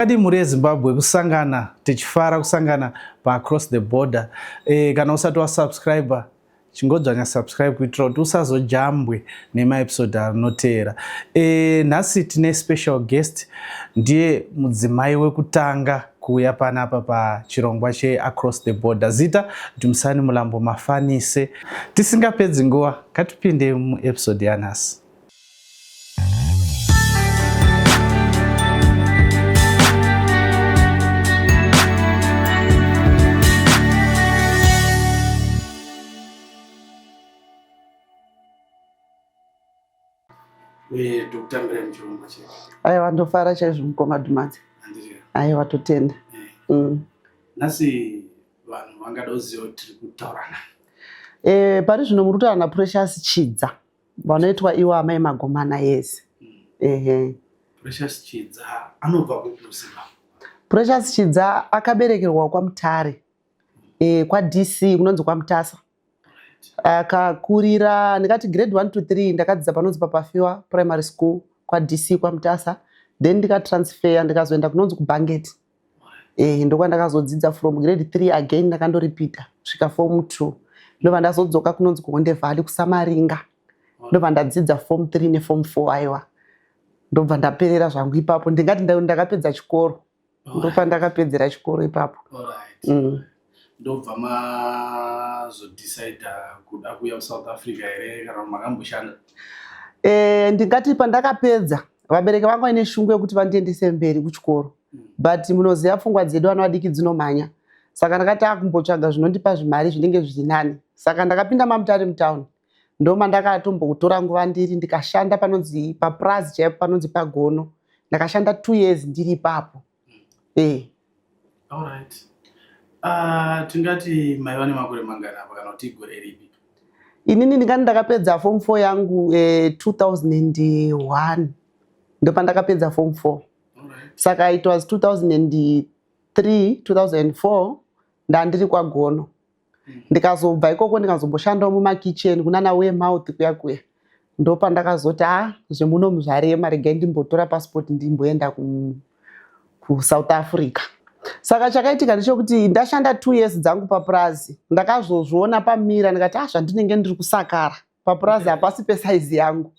Kadi mhuri yeZimbabwe kusangana tichifara kusangana paacross the border. Kana usati wasubscriber chingodzvanya subscribe kuitira kuti usazojambwe nemaepisode anoteera. Nhasi tine special guest, ndiye mudzimai wekutanga kuuya panapa pachirongwa cheacross the border. Zita Dumisani Mulambo Mafanise. Tisingapedzi nguva, ngatipinde muepisode yanhasi. Aiwa, ndofara chaizvo mukoma Dhumadzi. Aiwa, totenda. Nhasi vanhu vangada kuziva kuti tiri kutaura nani. Pari zvino muri kutaura naPrecious Chidza, vanoitwa iwo amai Magomana yese. Ehe. Precious Chidza anobva kupi kuZimbabwe? Precious Chidza akaberekerwa kwaMutare, kwaDC kunonzi kwaMutasa. Akakurira, ndingati grade 1 to 3 ndakadzidza panonzi paPafiwa Primary School kwaDC kwaMutasa, then ndikatransfer ndikazoenda kunonzi kuBanget. Ndokwandakazodzidza from grade 3, again ndakandoripita kusvika form 2, ndobva ndazodzoka kunonzi kuHonde Valley kuSamaringa, ndobva ndadzidza form 3 neform 4. Aiwa, ndobva ndaperera zvangu ipapo. Ndingati ndakapedza chikoro, ndopandakapedzera chikoro ipapo. Ndobva mazodecida kuda kuuya kuSouth Africa here kana kuti makamboshanda? Ndingati pandakapedza, vabereki vangu vaine shungu yekuti vandiendese mberi kuchikoro, but munoziva pfungwa dzedu vana vadiki dzinomhanya. Saka ndakati akumbotsvaga zvinondipa zvimari zvinenge zviri nani. Saka ndakapinda maMutare mutown, ndomandakatombotora nguva ndiri ndikashanda panonzi papurazi chaipo panonzi paGono. Ndakashanda 2 years ndiri ipapo. Alright. Tingati maiva nemakore mangani apa kana kuti igore ripi? Inini ndingati ndakapedza form 4 yangu 2001, ndopandakapedza form 4. Saka it was 2003, 2004 ndandiri kwaGono. Ndikazobva ikoko ndikazomboshandawo mumakicheni kunana Weymouth kuya kuya. Ndopandakazoti, a zvemunomu zvarema, regai ndimbotora passport ndimboenda kuSouth Africa. Saka chakaitika ndechekuti ndashanda 2 years dzangu papurazi, ndakazozviona pamira ndikati, a zvandinenge ndiri kusakara papurazi hapasi pesaizi yangu,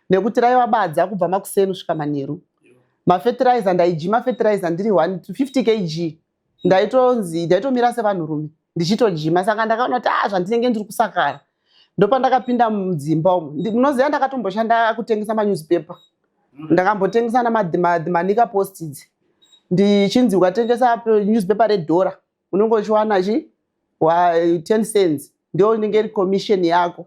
nekuti raiva badza kubva makuseni kusvika manheru. Mafetiraiza ndaijima fetiraiza ndiri 150 kg, ndaitonzi ndaitomira sevanhurume ndichitojima. Saka ndakaona kuti, a zvandinenge ndiri kusakara. Ndopandakapinda mudzimba umu. Munoziva ndakatomboshanda kutengesa manewspaper. Ndakambotengesa namanika post idzi, ndichinzi ukatengesa newspaper redhora unenge uchiwana chi wa 10 cents, ndio inenge iri commission yako.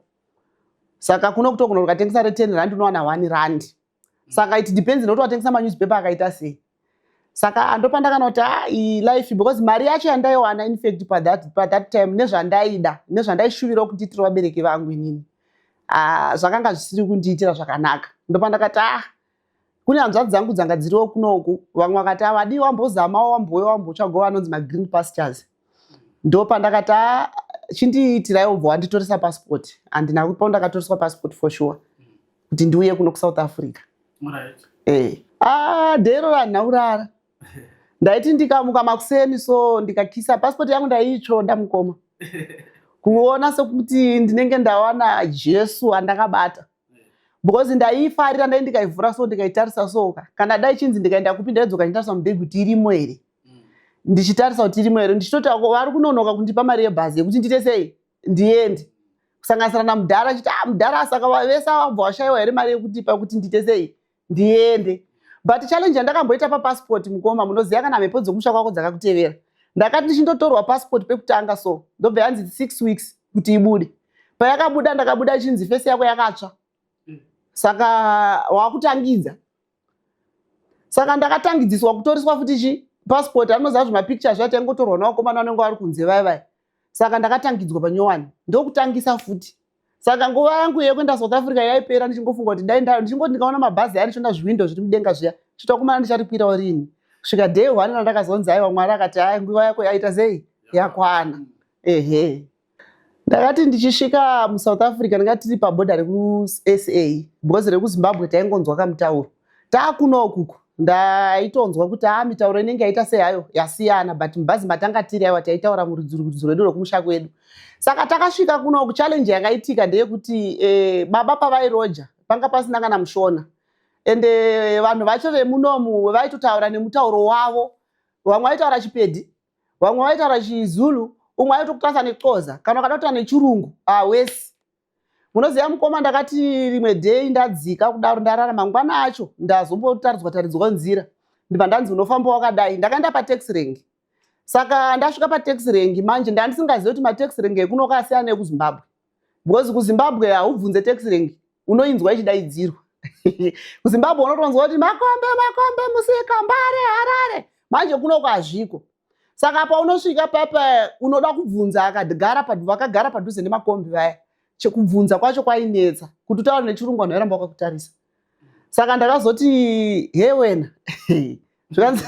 Saka kuno kutogona ukatengesa re10 rand unowana 1 rand. Saka it depends nokuti watengesa manewspaper akaita sei. Saka ndopandakana kuti, ah, iyi life, because mari yacho yandaiwana in fact pa that time nezvandaida nezvandaishuvirawo kundiitira vabereki vangu inini, ah, zvakanga zvisiri kundiitira zvakanaka. Ndopandakati, ah, kune hanzvadzi dzangu dzanga dziriwo kunoku, vamwe vakati, ah, vadii wambozamawo wambouya wambotsvagawo vanonzi magreen pastures. Ndopandakati, ah, chindiitirai, ubva wanditoresa passport. Handina kupa, ndakatoreswa passport for sure kuti ndiuye kuno kuSouth Africa. Ah, dhero ranhaurara ndaiti ndikamuka makuseni so ndikakisa passport yangu, ndaiitsvoda mukoma, kuona sekuti ndinenge ndawana Jesu andakabata, because ndaiifarira. Ndai ndikaivhura so ndikaitarisa soka, kana dai chinzi ndikaenda kupi, ndaidzoka ndichitarisa mubhegi kuti irimo here, ndichitarisa kuti irimo here, ndichitoti vari kunonoka kundipa mari yebhazi yekuti ndiite sei ndiende, kusanganisira namudhara chiti, ah, mudhara, saka vese vabva washayiwa here mari yekutipa kuti ndiite sei ndiende? But challenge yandakamboita papassport mukoma, munoziva kana mhepo dzokusha kwako dzakakutevera. Ndakati ndichindotorwa passport pekutanga so, ndobva yanzi 6 weeks kuti ibude. Payakabuda, ndakabuda ichinzi face yako yakatsva, saka wakutangidza. Saka ndakatangidziswa kutoriswa futi chi passport. Anoziva zvimapicture zvacho aingotorwa navakomana vanenge vari kunze vai vai. Saka ndakatangidzwa panyowani, ndokutangisa futi. Saka nguva yangu yekuenda South Africa yaipera ndichingofunga kuti dai ndichingoti ndikaona mabhazi aya, ndichiona zviwindo zviri mudenga zviya, chitokumana ndicharikwirawo rini, kusvika day one randakazonzi aiwa, Mwari akati, ai, nguva yako yaita sei, yakwana. Ehe, ndakati ndichisvika muSouth Africa, ndingati tiri pabhodha rekuSA, because rekuZimbabwe taingonzwa kamutauro taakunokuku. Ndaitonzwa kuti a mitauro inenge yaita sehayo yasiyana, but mubhazi matanga tiri, aiwa, taitaura murudzi rudzi rwedu rwekumusha kwedu. Saka takasvika kuno, challenge yakaitika ndeyekuti baba pavairoja panga pasina kana mushona, ende vanhu vacho vemunomu vaitotaura nemutauro wavo. Vamwe vaitaura Chipedhi, vamwe vaitaura chiZulu, umwe aitokutarisa neXhosa, kana ukada kutaura nechirungu awesi. Munoziva mukoma, ndakati rimwe day ndadzika kudaro, ndarara, mangwana acho ndazombotaridzwa taridzwa nzira, ndibva ndanzi unofamba wakadai. Ndakaenda pataxi rank. Saka ndasvika pataxi rank manje, ndandisingazivi kuti mataxi rank ekuno akasiyana nekuZimbabwe, because kuZimbabwe haubvunze taxi rank, unoinzwa ichidaidzirwa. KuZimbabwe unotonzwa kuti Makombe, Makombe, Musika, Mbare, Harare. Manje kunoko hazviko. Saka paunosvika papa unoda kubvunza akagara, vakagara padhuze nemakombi vaya, chekubvunza kwacho kwainetsa. Kuti utaure nechirungu, vanhu vairamba vakakutarisa. Saka ndakazoti, "He wena." Zvikanzi,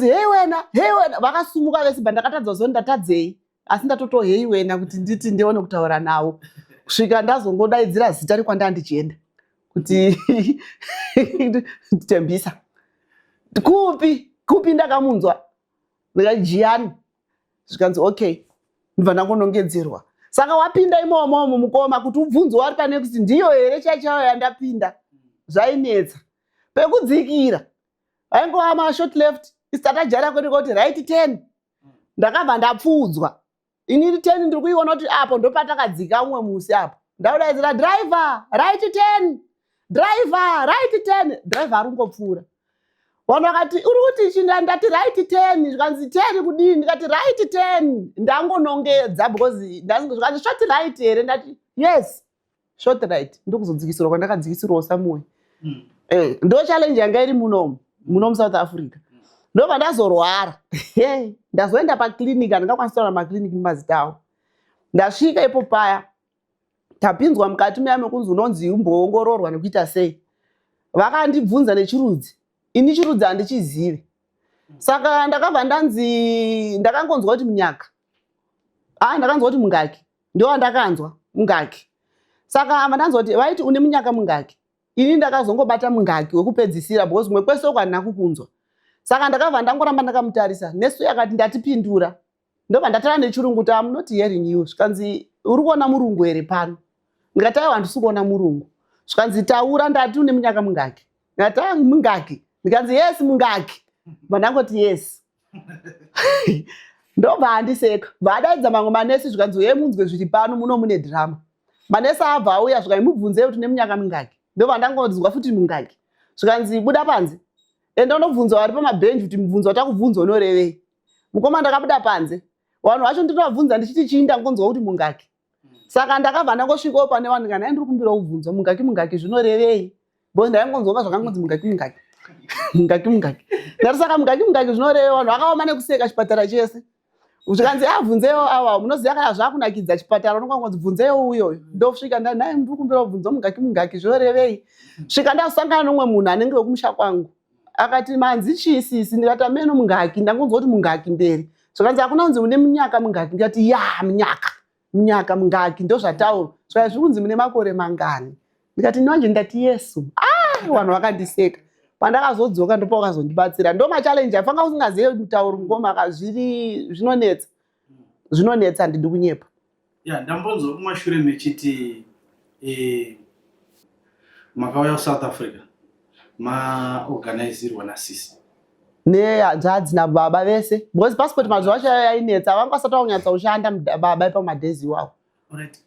"Hei wena, hei wena." Vakasumuka vese, ba ndakatadza kuzoti ndatadzei, asi ndatoto "Hei wena" kuti nditi ndione kutaura navo, kusvika ndazongodaidzira zita rekwanda ndichienda kuti Tembisa kupi kupi. Ndakamunzwa, ndikati, "Jiyani." Zvikanzi, "Okay." Ndibva ndangonongedzerwa. Saka wapinda imomomo mukoma, kuti ubvunzo wari pane kuti ndiyo here chaichaiyo yandapinda, zvainetsa. Pekudzikira vaingova mashort left, isi tatajara kwedu kuti right 10. Ndakabva ndapfuudzwa. Inini 10 ndiri kuiona kuti apo ndopatakadzika umwe musi apo. Ndaudaidzira, "Driver, right 10, driver, right 10." Driver ari kungopfuura. Vanhu vakati, "Uri kuti chi?" Ndati, "Right 10." Zvikanzi, "10 kudini?" Ndikati, "Right 10." Ndangonongedza because zvikanzi, "Short right here?" Ndati, "Yes, short right." Ndokuzodzikisirwa kwandakadzikisirwawo samuwe. Ndo challenge yanga iri munomu, muno muSouth Africa. Ndobva ndazorwara, ndazoenda paclinic. Handingakwanisi kutaura maclinic nemazita avo. Ndasvika ipo paya, tapinzwa mukati muya mekunzi unonzi umboongororwa nekuita sei. Vakandibvunza nechirudzi, ini chirudzi handichizivi. Saka ndakabva ndanzi, ndakangonzwa kuti munyaka, a ndakanzwa kuti mungaki, ndowandakanzwa mungaki. Saka ava ndanzwa kuti vaiti, "Une munyaka mungaki?" Ini ndakazongobata mungaki wekupedzisira, because kumwe kwese uko handina kukunzwa. Saka ndakabva ndangoramba ndakamutarisa. Nesu yakati ndatipindura, ndobva ndataura nechirungu kuti, "Am not hearing you." Zvikanzi, "Uri kuona murungu here pano?" Ndikati, "Aiwa, handisi kuona murungu." Zvikanzi, "Taura, ndati une munyaka mungaki?" Ndikati, "A mungaki." Ndikanzi, "Yes, mungaki." Bva ndangoti, "Yes." Ndobva andiseka, bva adaidza mamwe manesi. Zvikanzi, "Uye munzwe zviri pano, muno mune dhirama." Manesi abva auya, zvikanzi, "Mubvunzei kuti nemunyaka mingaki." Ndobva ndangonzwa futi mungaki. Zvikanzi, "Buda panze, enda unobvunza vari pamabhenji kuti mubvunzo watakubvunza unorevei." Mukoma, ndakabuda panze, vanhu vacho ndinovabvunza ndichiti chii? Ndangonzwa kuti mungaki. Saka ndakabva ndangosvikawo pane vanhu, kana ndiri kumbirawo kubvunzwa mungaki, mungaki zvinorevei, because ndaingonzwa zvakangonzi mungaki, mungaki, mungaki, mungaki. Ndati, "Saka mungaki, mungaki zvinorevei?" Vanhu vakaoma nekuseka chipatara chese. Zvikanzi, "Abvunzewo ava." Munoziva kana zvakunakidza chipatara, unongangonzi, "Bvunzewo uyoyo." Ndosvika, ndanhai, ndiri kumbira kubvunzwa mungaki, mungaki zvinorevei. Svika ndasangana nomumwe munhu anenge wekumusha kwangu, akati, "Manzi chii, sisi?" Ndikati, "Ameno, mungaki, ndangonzwa kuti mungaki mberi." Zvikanzi, "Hakuna kunzi une munyaka mungaki." Ndikati, "Ya, munyaka, munyaka mungaki ndozvataurwa." Saka, "Zviri kunzi mune makore mangani?" Ndikati, "Manje ndati yesu." Ah, vanhu vakandiseka. Pandakazodzoka ndopavakazondibatsira. Ndo machallenge afanga usingazive mutauro ngoma, zviri zvinonetsa, zvinonetsa, handidi kunyepa. Ya, ndambonzwa kumashure mechiti makauya kuSouth Africa maorganizirwa nasisi. Nehanzvadzi nababa vese, because passport mazuva acho yainetsa, vanga vasati vakunyatsa kushanda baba ipamadays iwawo. Alright.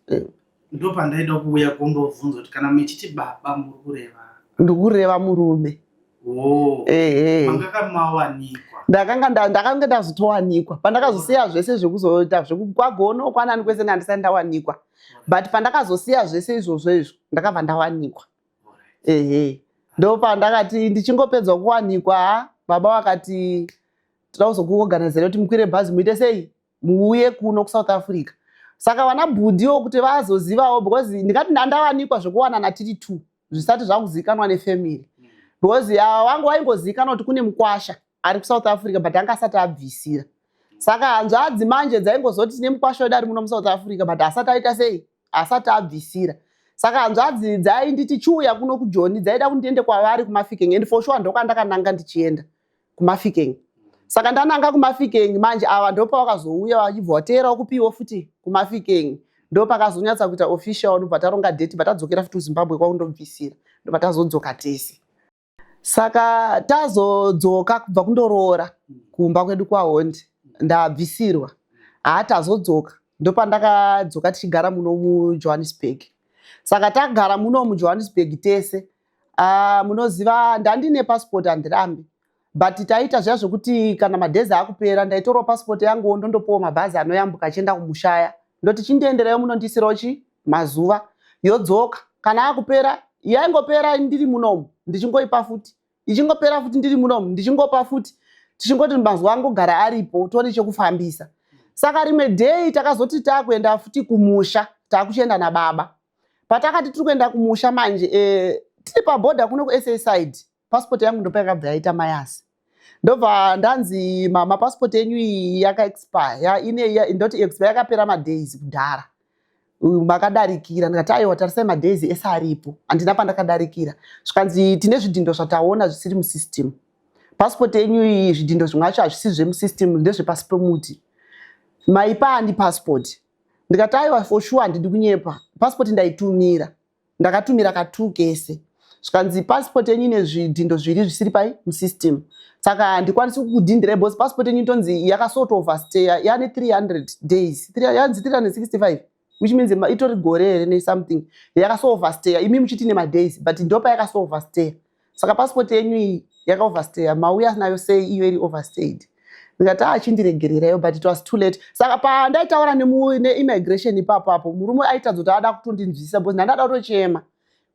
Ndo pandaida kuuya kundobvunza kuti kana mechiti baba muri kureva? Ndikureva murume. Oh. Ehe. Mangakamawanikwa? Ndakanga ndazotowanikwa pandakazosiya zvese zvekuzoita zvekwagono kwanani kwese, ndandisati ndawanikwa, but pandakazosiya zvese izvozvo izvo, ndakabva ndawanikwa. Ehe, ndo pandakati ndichingopedza kuwanikwa, ha, baba vakati, "Toda kuzokuorganizera kuti mukwire bhazi, muite sei, muuye kuno kuSouth Africa." Saka vana bhudhiwo kuti vazozivawo, because ndingati ndandawanikwa zvekuwanana tiri two zvisati zvakuzivikanwa nefamily, because ava vangu vaingozivikanwa kuti kune mukwasha ari kuSouth Africa, but anga asati abvisira. Saka hanzvadzi manje dzaingozoti tine mukwasha wedu ari muno muSouth Africa, but asati aita sei, asati abvisira. Saka hanzvadzi dzainditi chiuya kuno kuJoni, dzaida kuti ndiende kwavari kuMafikeng, and for sure ndokwandakananga ndichienda kuMafikeng. Saka ndananga kuMafikeng manje, ava ndopavakazouya vachibva vateerawo kupiwo futi kuMafikeng. Ndopakazonyatsa kuita official, ndobva taronga date, bva tadzokera futi kuZimbabwe kwakundobvisira, ndobva tazodzoka tese. Saka tazodzoka kubva kundoroora kumba kwedu kwaHondi, ndabvisirwa, haatazodzoka. Ndopandakadzoka tichigara muno muJohannesburg. Saka tagara muno muJohannesburg tese, munoziva ndandine passport, handirambi, but taita zviya zvokuti kana madays akupera, ndaitorawo passport yangu, ndondopuwa mabhazi anoyambuka achienda kumushaya. Ndoti chindiendereyo munondisirawo chi mazuva, yodzoka. Kana akupera, yaingopera ndiri munomu, ndichingoipa futi, ichingopera futi ndiri munomu, ndichingopa futi, tichingoti mazuva angogara aripo, tione chekufambisa. Saka rimwe day takazoti taakuenda futi kumusha, taakuchienda nababa. Patakati tiri kuenda kumusha manje, tiri pabhodha kuno kuSA side, passport yangu ndopa yakabva yaita mayasi. Ndobva ndanzi, "Mama, passport yenyu iyi yakaexpire." Ndoti expire, yakapera madays kudhara, makadarikira. Ndikati, "Aiwa, tarisai, madays ese aripo, handina pandakadarikira." Zvikanzi, "Tine zvidhindo zvataona zvisiri musystem. Passport yenyu iyi, zvidhindo zvimwe acho hazvisi zvemusystem, ndezvepasi pemuti. Maipa ani passport?" Ndikati, "Aiwa, for sure, handidi kunyepa, passport ndaitumira, ndakatumira katu kese." Zvikanzi, "Passport yenyu ine zvidhindo zviri zvisiri pai musystem, saka handikwanisi kukudhindirai because passport yenyu itonzi yakasort overstay, yane 300 days, yanzi 365, which means itori gore here nesomething yakaso overstay. Imi muchiti nemadays, but ndopa yakaso overstay. Saka passport yenyu iyi yakaoverstaya, mauya nayo sei iyo iri overstayed?" Ndikati, "Achindiregererayo, but it was too late." Saka pandaitaura neimmigration ipapapo, murume aitadza kuti ada kutondinzwisisa because ndandada kutochema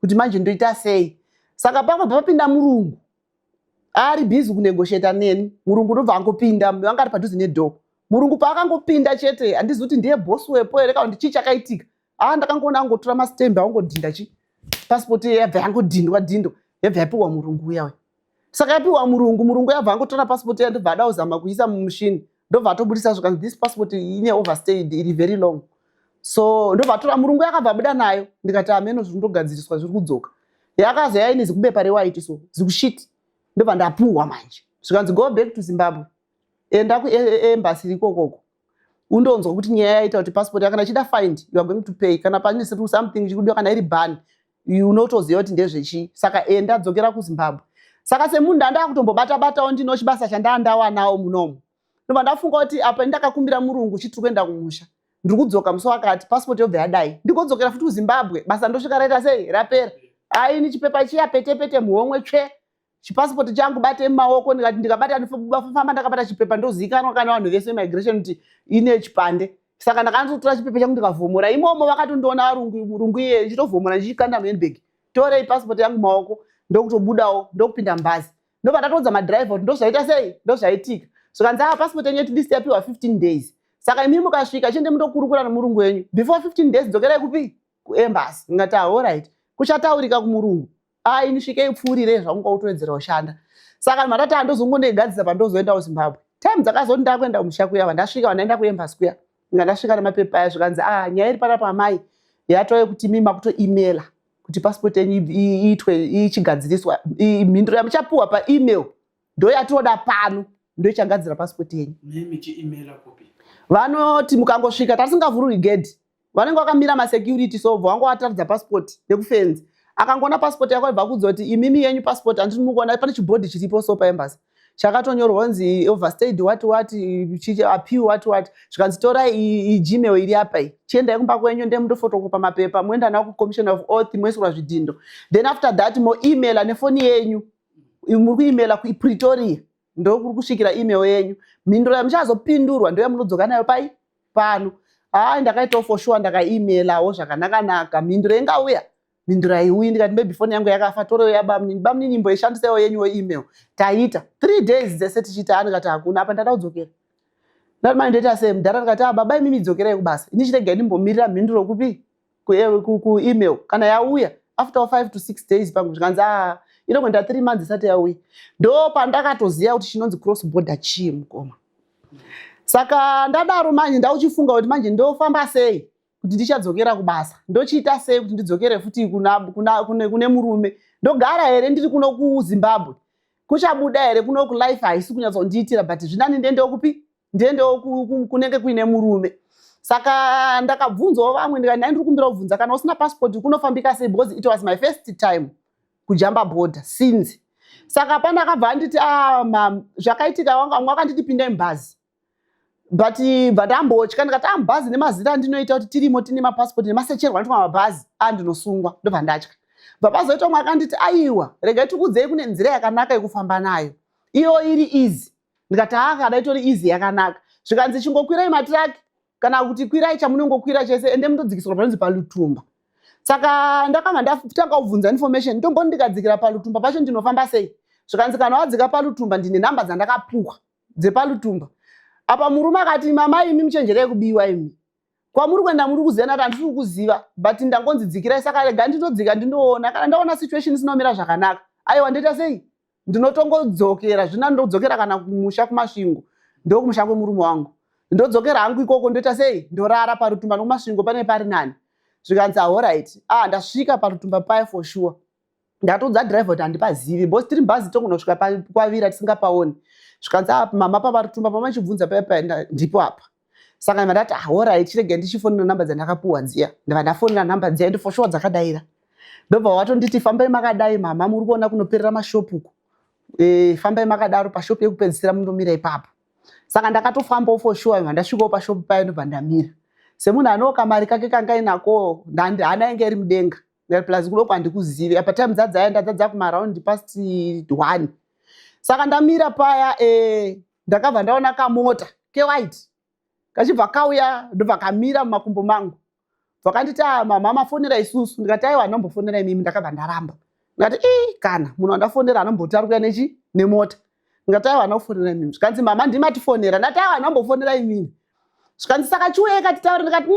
kuti manje ndoita sei. Saka pakabva papinda murungu ari busy kunegotiata neni. Murungu ndobva angopinda, vanga ari padhuze nedoor. Murungu paakangopinda chete, handizi kuti ndiye bosi wepo here kana kuti chii chakaitika, a ndakangoona angotora mastembe, angodhinda chi passport, yabva yangodhindwa dhindo, yabva yapiwa murungu uyawe. Saka yapiwa murungu, murungu yabva angotora passport iya, ndobva ada kuzama kuisa mumushini, ndobva atobudisa. Zvikanzi, "This passport ine overstayed iri very long." So ndobva atora, murungu yakabva abuda nayo. Ndikati, "Ameno, zviri ndogadziriswa, zviri kudzoka." Yakazo yaine zikubepa rewhite, so zikushiti. Ndobva ndapuhwa manje. Zvikanzi, "Go back to Zimbabwe, enda kuembassy ikokoko, undonzwa kuti nyaya yaita kuti passport kana ichida fine, you are going to pay. Kana pane something chikudiwa, kana iri ban, unotoziva kuti ndezvechii. Saka enda, dzokera kuZimbabwe." Saka semunhu ndandaa kutombobata batawo, ndino chibasa chandaa ndawanawo munomu. Ndobva ndafunga kuti apa ndakakumbira murungu chitiri kuenda kumusha, ndiri kudzoka musi wakati, passport yobva yadai, ndigodzokera futi kuZimbabwe, basa ndosvika raita sei, rapera. Aini chipepa chiya pete pete muhomwe tsve, chipasipoti changu bate mumaoko. Ndikati ndikabata, famba ndakabata chipepa, ndozivikanwa kana vanhu vese migration kuti ine chipande. Saka ndakandotora chipepa changu, ndikavhomora imomo. Vakatondiona varungu, murungu iye ndichitovhomora ndichikanda muhandbag, torei pasipoti yangu mumaoko, ndokutobudawo, ndokupinda mubhazi. Ndobva ndatoudza madhiraivha kuti ndozvaita sei, ndozvaitika. Zvikanzi, "A pasipoti yenyu at least yapiwa 15 days. Saka imi mukasvika, chiende mundokurukura nemurungu wenyu. Before 15 days dzokerai kupi, kuembassy." Ngati, "Alright, kuchataurika kumurungu." Aini svikei pfuurire zvangu, kwakutowedzera kushanda. Saka matati handozongondigadzisa pandozoenda kuZimbabwe. Time dzakazoti ndakuenda kumusha kuya, vandasvika, vandaenda kuembassy kuya, nga ndasvika nemapepa aya. Zvikanzi, "A nyaya iri panapa amai, yatove kuti imi makutoemaila kuti passport yenyu iitwe ichigadziriswa. Mhinduro yamuchapiwa paemail ndo yatinoda pano, ndo ichagadzira passport yenyu." Vanoti mukangosvika, tasingavhururi gedhi, vanenge vakamira masecurity, so bva vangovataridza passport nekufenzi. Akangoona passport yako, ibva kudza kuti, "Imimi yenyu passport handiti mukuona pane chibhodhi chiripo so paembassy chakatonyorwa kunzi overstayed, what what, appeal, what what." Zvikanzi, "Torai igmail iri apa iyi, chiendai kumba kwenyu, nde mundofotokopa mapepa, moenda nawo kucommission of oath, moisirwa zvidhindo. Then after that moemaila nefoni yenyu. Muri kuemaila kuPretoria, ndokuri kusvikira email yenyu. Mhinduro yamuchazopindurwa ndo yamunodzoka nayo pai pano." Hai, ndakaitawo for sure, ndakaemailawo zvakanaka-naka. Mhinduro ingauya, mhinduro haiuyi. Ndikati, "Maybe foni yangu yakafa, torewo yabamunini. Bamunini, imboishandisaiwo yenyuwo email." Taita 3 days dzese tichiita. Ndikati, "Hakuna apa, ndada kudzokera." Ndati, "Mai, ndoita sei mudhara?" Ndikati, "A baba, imimi dzokerai kubasa, ini chiregai ndimbomirira mhinduro kupi, kuemail. Kana yauya after 5 to 6 days pangu." Zvikanzi, "A inongoenda 3 months isati yauya." Ndo pandakatoziva kuti chinonzi cross border chii, mukoma. Saka ndadaro manje, ndauchifunga kuti manje ndofamba sei. Kuti ndichadzokera kubasa, ndochiita sei kuti ndidzokere futi kuna, kuna, kune, kune murume? Ndogara here ndiri kuno kuZimbabwe? Kuchabuda here kuno? Kulife haisi kunyatsondiitira, but zvinani ndiendewo kupi? Ndiendewo kunenge kuine murume. Saka ndakabvunzawo vamwe, ndikati, "Nhai, ndiri kumbira kubvunza, kana usina passport kunofambika sei?" Because it was my first time kujamba border since. Saka pandakabva anditi, "Ah, zvakaitika, wanga vamwe vakanditi pindai mubhazi," but bva ndambotya, ndikati, "Ah, mubhazi nemazita andinoita kuti tirimo, tine mapasipoti nemasecherwa anoitwa mabhazi, a ndinosungwa." Ndobva ndatya. Bva pazoita umwe akanditi, "Aiwa, regai tikudzei, kune nzira yakanaka yekufamba nayo, iyo iri easy." Ndikati, "Haa, kana itori easy yakanaka." Zvikanzi, "Chingokwirai matiraki kana kuti kwirai chamunongokwira chese, ende mundodzikisirwa panonzi paLutumba." Saka ndakanga ndatanga kubvunza information, ndomboni ndikadzikira paLutumba pacho ndinofamba sei? Zvikanzi, "Kana wadzika paLutumba, ndine nhamba dzandakapuhwa dzepaLutumba." Apa murume akati, "Mama, imi muchenjerei kubiwa, imi kwamuri kuenda muri kuziva?" Ndati, "Handisi kukuziva, but ndangonzi dzikirai, saka rega ndinodzika ndinoona. Kana ndaona situation isinomira zvakanaka, aiwa, ndoita sei? Ndinotongodzokera zvina, ndodzokera kana kumusha kuMasvingo, ndokumusha kwemurume wangu, ndodzokera hangu ikoko, ndoita sei? Ndorara paRutumba, nokuMasvingo pane pari nani." Zvikanzi, "Alright." Ah, ndasvika paRutumba paya, for sure ndatoudza driver kuti handipazivi, because tiri mubhazi tongonosvika kwavira tisingapaoni. Zvikanzi, "Ah, mama, papaRutumba pama chibvunza paya paya, ndipo apa." Saka ndibva ndati, "Ah, alright, chirege ndichifonera namba dzandakapuwa dziya." Ndibva ndafonera namba dziya, ende for sure dzakadaira. Ndobva watonditi, "Fambai makadai, mama, muri kuona kunoperera mashopu uku, fambai makadaro, pashopu yekupedzisira mundomira ipapo." Saka ndakatofambawo, for sure ndasvikawo pashopu paya, ndobva ndamira semunhu anewo kamari kake kangainako, hana yange iri mudenga, plus kuno kwandikuzivi. Apa time dzadzaenda dzadza kumaround past 1. Saka ndamira paya, ndakabva ndaona kamota kewhite kachibva kauya, ndobva kamira mumakumbo mangu. Vakanditi, "Ah, mama, mafonera isusu." Ndikati, "Aiwa, anombofonera imimi." Ndakabva ndaramba, ndikati, "Ii, kana munhu wandafonera anomboti ari kuya nechi nemota." Ndikati, "Aiwa, anofonera imimi." Zvikanzi, "Mama, ndimatifonera." Ndati, "Aiwa, anombofonera imimi." Zvikanzi, "Saka chiuyeka titaure." Ndikati,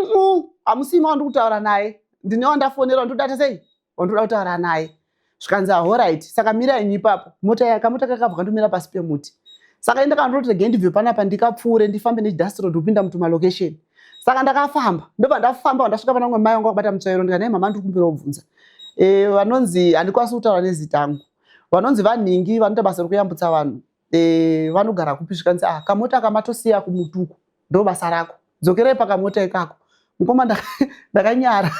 Hamusima wandiri kutaura naye, ndine wandafonera, wandoda sei, wandoda kutaura naye." Zvikanzi, "Alright, saka mirai inyu ipapo." Mota, kamota kakabva kandomira pasi pemuti. Saka indakandoti, regai ndibve panapa, ndikapfuure, ndifambe nechidust road kupinda mutumalocation. Saka ndakafamba, ndobva ndafamba, ndasvika pana umwe mai wangu akabata mutsvairo. Ndikati, "Nai mama, ndiri kumbira kubvunza, vanonzi, handikwanisi kutaura nezita angu, vanonzi vanhingi, vanoita basa rekuyambutsa vanhu, vanogara kupi?" Zvikanzi, "Ah, kamota kamatosiya kumutuku ndo basa rako, dzokerai pakamota ikako." Mukoma, ndakanyara.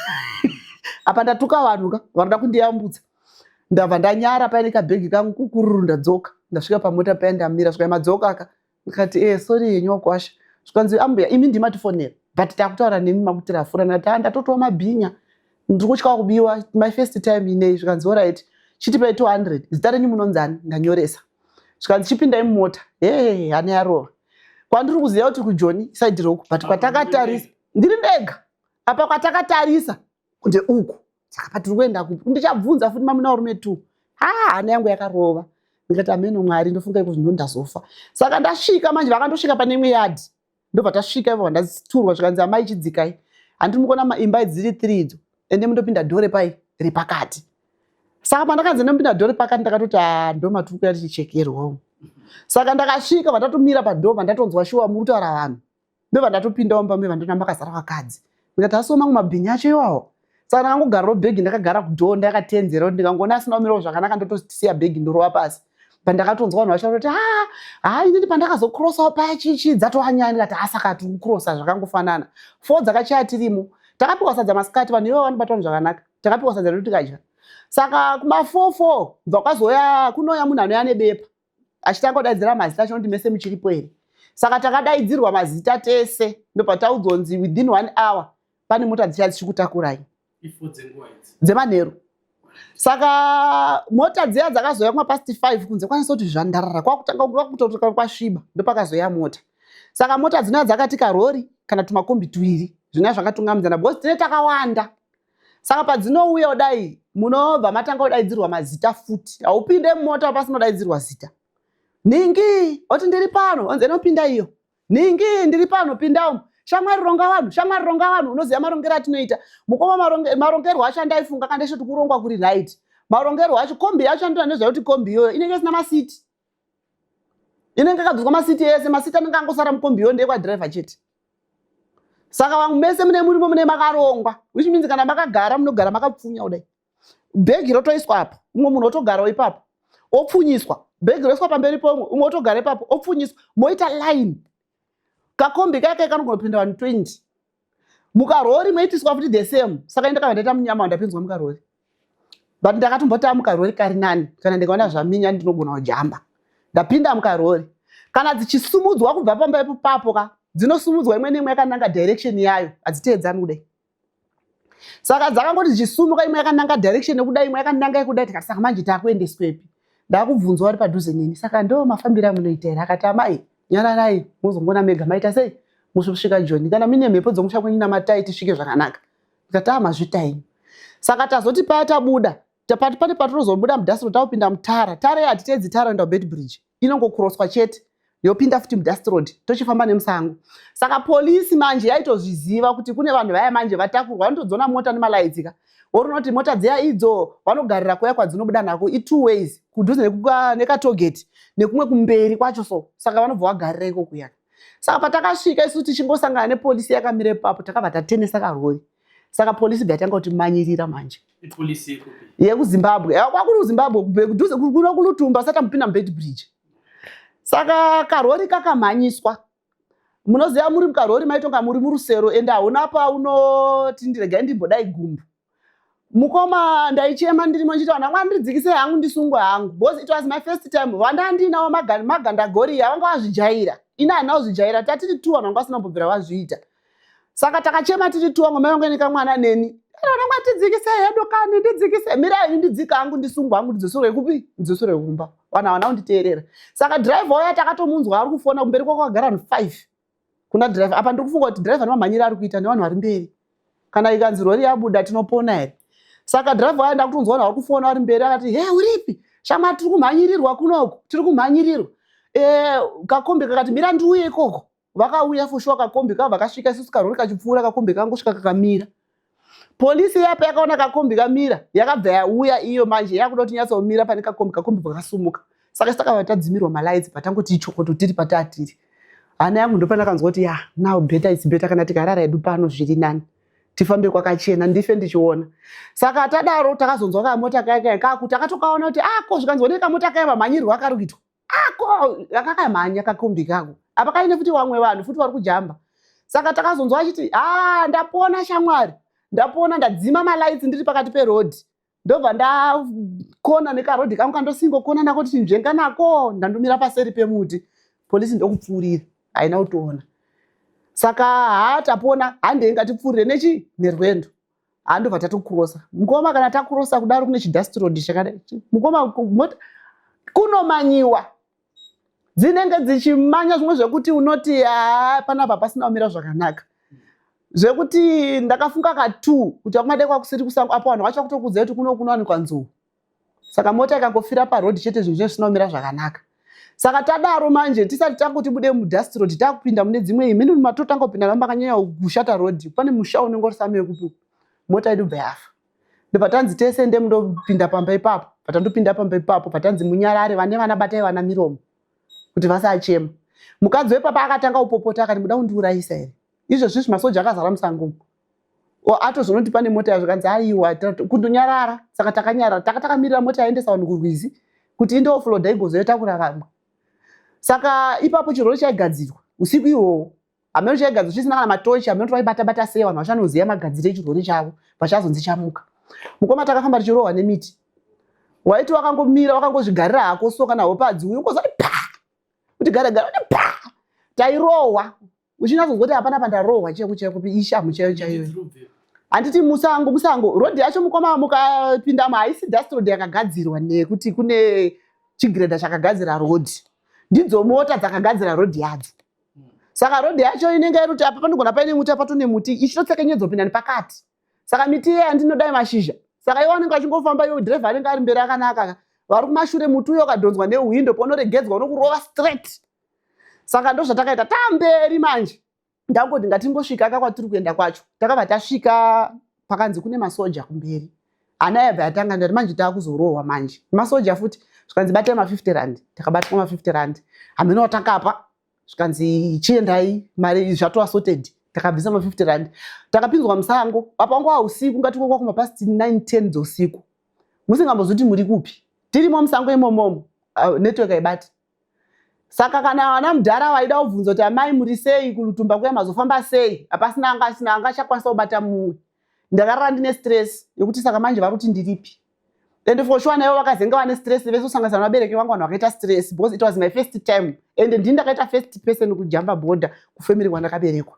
Apa ndatuka vanhu ka vanoda kundiyambutsa. Ndabva ndanyara paine kabhegi kangu kukururu. Ndadzoka, ndasvika pamota paya, ndamira. Svika, "Madzoka aka?" Ndikati, "Sorry yenyu, wakwasha." Zvikanzi, "Ambuya, imi ndimatifonera, but takutaura nemi makutirafura." Ndati, "Ah, ndatotowa mabhinya, ndiri kutya kubiwa, my first time inei." Zvikanzi, "Alright, chitipai 200. Zita renyu munonzani?" Ndanyoresa. Zvikanzi, "Chipindai mumota." He, hana yarova. Kwandiri kuziva kuti kuJoni side roku, but kwatakatarisa ndiri ndega apa, kwatakatarisa ndeuku. Saka patiri kuenda kupi? Ndichabvunza futi mamuna varume tu. Ha, hana yangu yakarova. Ndikati, "Ameno Mwari, ndofunga iko zvino ndazofa." Saka ndasvika manje, vakandosvika pane imwe yadhi, ndobva tasvika ivo, ndaturwa. Zvikanzi, "Amai, chidzikai. Handiri mukuona imba dziri three idzo, ende mundopinda door repai repakati." Saka pandakanzi ndopinda door repakati, ndakatoti, "A, ndo matiri kuya tichichekerwawo." Saka ndakasvika, vandatomira padoor, vandatonzwa shuwa muri kutaura vanhu. Ndobva ndatopindawo mumba, vandona makazara vakadzi. Ndikati, "Asiwo mamwe mabhinya acho iwawo." Saka ndakangogarirawo bhegi, ndakagara kudoor, ndakatenzera kuti ndikangoona asina kumirawo zvakanaka, ndotosiya bhegi, ndorova pasi. Pandakatonzwa vanhu vacho kuti, "Ha ha, inini pandakazokrosawo paya, chichi dzatova nyaya." Ndikati, "Ha, saka tiri kukrosa zvakangofanana." 4 dzakachaya tirimo, takapiwa sadza masikati. Vanhu ivavo vanobata vanhu zvakanaka. Takapiwa sadza redu tikadya. Saka kuma4 4 bva kwazoya kunouya munhu anouya nebepa, achitanga kudaidzira mazita, achinondi, "Mese muchiripo here?" Saka takadaidzirwa mazita tese, ndobva taudzwa kunzi within one hour pane mota dzicha dzichikutakurai. Dzemanheru. Saka mota dziya dzakazoya kumapast 5, kunze kwanisa kuti zvandarara, kwakutanga kwakutotoka kwasviba, ndopakazoya mota. Saka mota dzinouya dzakati karori kana tumakombi tuiri, zvinova zvakatungamidzana because tine takawanda. Saka padzinouya kudai, munobva matanga kudaidzirwa mazita futi. Haupinde mumota pasina kudaidzirwa zita. "Nhingi," oti, "Ndiri pano." Onzi, "Inopinda iyo. Nhingi, ndiri pano, pindawo. Shamwari, ronga vanhu. Shamwari, ronga vanhu." Unoziva marongero atinoita, mukoma? Marongerwo acho andaifunga kandechoti kurongwa kuri right. Marongerwo acho, kombi yacho andinoa nezvakuti kombi iyoyo inenge isina masiti, inenge yakabviswa masiti ese. Masiti anenge angosara mukombi iyoyo ndekwadhiraivha chete. Saka vamwe mese mune murimo mune makarongwa, which means kana makagara munogara makapfunya kudai. Bhegi rotoiswa apa, umwe munhu otogarawo ipapo opfunyiswa. Bhegi roiswa pamberi pomwe, umwe otogara ipapo opfunyiswa. Moita line. Kakombi kaya kai kanogona kupinda vanhu 20. Mukarori moitiswa futi the same. Saka ndakabva ndaita munyama wandapinzwa mukarori, but ndakatombota mukarori kari nani. Kana ndikaona zvaminya, ndinogona kujamba. Ndapinda mukarori, kana dzichisumudzwa kubva pamba ipapo ka, dzinosumudzwa imwe neimwe yakananga direction yayo, hadziteedzani kudai. Saka dzakangoti dzichisumuka, imwe yakananga direction yekudai, imwe yakananga yekudai. Tikati, "Saka manje taakuendeswepi?" Ndakubvunzwa vari padhuze neni, "Saka ndo mafambiro amunoita here?" Akati, "Amai, nyararai, muzongona mega maita sei musvika Joni. Kana mine mhepo dzomusha kwenyu, namatai tisvike zvakanaka." Ndikati, "A, mazvitaini." Saka tazoti paya tabuda, pane patinozobuda mudust road, taupinda mutara. Tara hatiteedzi tara enda Beitbridge, inongokuroswa chete, yopinda futi mudust road, tochifamba nemusango. Saka polisi manje yaitozviziva kuti kune vanhu vaya manje vatakurwa, vanotodziona mota nemalights ka. Worinoti mota dziya idzo vanogarira kuya kwadzinobuda nako, itwo ways, kudhuze nekatollgate nekumwe kumberi kwacho. So saka vanobva vagarira iko kuya. Saka patakasvika isu, tichingosangana nepolisi yakamira ipapo, takabva tatenesa karori. Saka polisi bva yatanga kutimanyirira manje. Ipolisi yekupi? YekuZimbabwe. Kwakuri kuZimbabwe, kudhuze kuno kuLutumba, sati amupinda muBeitbridge. Saka karori kakamhanyiswa. Munoziva muri mukarori maitonga muri murusero, ende hauna paunoti ndiregai ndimbodai gumbu. Mukoma, ndaichema ndirimo ndichiti, "Vanhu vamwe ndidzikise hangu, ndisungwe hangu," because it was my first time. Vandandinawo magandagoriya vanga vazvijaira, ini handina kuzvijaira. Tatiri tu vanhu vanga vasina kumbobvira vazviita. Saka takachema tiri tu, vamwe mai vangu nekamwana neni. "Vana mwatidzikise hedu kani, ndidzikise, mirai ndidzika hangu, ndisungwe hangu, ndidzoserwe kupi? Ndidzoserwe kumba." Vanhu havana kunditeerera. Saka dhiraivha uya takatomunzwa ari kufona kumberi kwako, kwakagara vanhu 5 kuna dhiraivha. Apa ndiri kufunga kuti dhiraivha nemamhanyiro ari kuita nevanhu vari mberi, kana ikanzi rori yabuda, tinopona here? Saka dhiraivha uya ndakutonzwa vanhu vari kufona vari mberi. Akati, "He, uripi shama? Tiri kumhanyirirwa kunoku, tiri kumhanyirirwa." Kakombi kakati, "Mira ndiuye ikoko." Vakauya for sure. Kakombi kavo vakasvika, isusu karori kachipfuura, kakombi kangosvika kakamira. Polisi yapa yakaona kakombi kamira, yakabva yauya iyo manje yakuda kuti nyatsomira pane kakombi. Kakombi kakasumuka. Saka isi takabva tadzimirwa malights, patangoti ichokoto tiri patatiri. Hana yangu ndopandakanzwa kuti, ya, now better, it's better kana tikarara hedu pano, zviri nani, tifambe kwakachena, ndife ndichiona. Saka tadaro takazonzwa kamota kaya kaya kaku, takatokaona kuti ako zvikanzwa nekamota kaya mamhanyirwo akari kuitwa ako, akakamhanya kakombi kako. Apa kaine futi vamwe vanhu futi vari kujamba. Saka takazonzwa achiti, "A, ndapona shamwari, ndapona, ndadzima malights ndiri pakati perodhi, ndobva ndakona nekarodhi kangu kandosingokona nako, tichinzvenga nako, ndandomira paseri pemuti." Polisi ndokupfuurira, haina kutoona. Saka ha, tapona, handei, ngatipfuurire nechi nerwendo. Handobva tatokurosa, mukoma. Kana takurosa kudaro, kune chidust road chakadai, mukoma, mota kunomanyiwa, dzinenge dzichimanya zvimwe zvekuti unoti, ha, panapa pasina kumira zvakanaka, zvekuti ndakafunga ka2 kuti akumade kwakusiri kusango. Apo vanhu vacho kutokuudza kuti kuno kunowanikwa nzou. Saka mota ikangofira parodhi chete, zvinhu zvinenge zvisina kumira zvakanaka. Saka tadaro manje, tisati tangoti bude mudust road, takupinda mune dzimwe imene matotanga kupinda namakanyanya kushata rodhi, pane musha unenge uri same wekupi, mota yedu bva yafa. Ndobva tanzi tese ndemundopinda pamba ipapo. Patandopinda pamba ipapo, patanzi munyarare, vane vana batai vana miromo kuti vasachema. Mukadzi wepapa akatanga kupopota, akati, "Muda kundiurayisa here? Izvezvizvi masoja akazara musango umu." Atozonoti pane mota yazvo, kanzi, "Aiwa, kundonyarara." Saka takanyarara, taka takamirira mota yaendesa vanhu kurwizi kuti indoofloda, igozoyotakura vamwe. Saka ipapo chirwere chaigadzirwa usiku ihwohwo, hameno chaigadzirwa chisina kana matochi, hameno kuti vaibata-bata sei. Vanhu vachanoziva magadziro echirwere chavo vachazonzi chamuka. Mukoma, takafamba tichirohwa nemiti. Waiti wakangomira, wakangozvigarira hako so, kana hope hadziuyi, ungozoti pa, kuti gare gare, kuti pa. Tairohwa uchinyatsonzwa kuti hapana pandarohwa chaiko chaiko, ishamu chaiyo chaiyo. Handiti musango, musango rodhi yacho, mukoma, mukapindamo haisi dust road yakagadzirwa nekuti kune chigiredha chakagadzira rodhi. Ndidzo mota dzakagadzira rodhi yadzo. Saka rodhi yacho inenge iri kuti apa panogona paine muti, apa tone muti, ichitotsekenyedza kupinda nepakati. Saka miti iya yandinodai mashizha, saka iwo anenge achingofamba iwo, dhirevha anenge ari mberi akanaka, vari kumashure, muti uyo ukadhonzwa nehwindo paunoregedzwa unokurova straight. Saka ndo zvatakaita tamberi manje. Ndangoti ngatingosvika ka kwatiri kuenda kwacho. Takabva tasvika pakanzi kune masoja kumberi. Hana yabva yatanga. Ndati, "Manje taakuzorohwa manje, masoja futi." Zvikanzi, "Batai ma50 rand." Takabatwa ma50 rand, hameno watakapa. Zvikanzi, "Chiendai, mari zvatova sorted." Takabvisa ma50 rand, takapinzwa musango. Apa wanga usiku, ngatikokwa kumapast 9 10 dzousiku, musingambozoti muri kupi. Tirimo musango imomomo, network haibati. Saka kana vana mudhara vaida kubvunza kuti, "Amai, muri sei? Kulutumba kuya mazofamba sei?" hapasina anga asina angachakwanisa kubata mumwe. Ndakarara ndine stress yekuti saka manje vari kuti ndiripi? And for sure naivo vakazenge vane stress vese, kusanganisa nevabereki vangu. Vanhu vakaita stress because it was my first time and ndini ndakaita first person kujamba border kufamily kwandakaberekwa.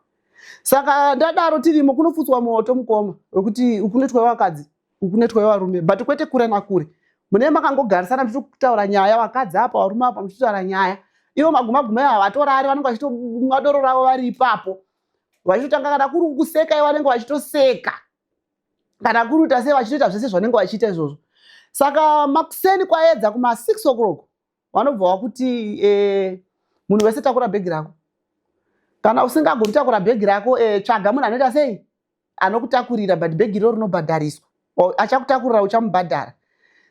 Saka ndadaro, tirimo, kunopfutswa moto, mukoma, wekuti ukunoitwa vakadzi, ukunoitwa varume, but kwete kure nakure. Mune makangogarisana muchitotaura nyaya, vakadzi apa, varume apa, muchitotaura nyaya. Ivo maguma guma havatorari, vanenge vachitomwa doro ravo vari ipapo, vachitotanga. Kana kuri kuseka, ivo vanenge vachitoseka. Kana kuri kuita sei, vachitoita zvese zvanenge vachiita izvozvo. Saka makuseni kwaedza kuma6 o'clock, vanobva vakuti, "Munhu wese takura bhegi rako. Kana usingagoni kutakura bhegi rako, tsvaga munhu anoita sei, anokutakurira, but bhegi iro rinobhadhariswa. Achakutakurira uchamubhadhara."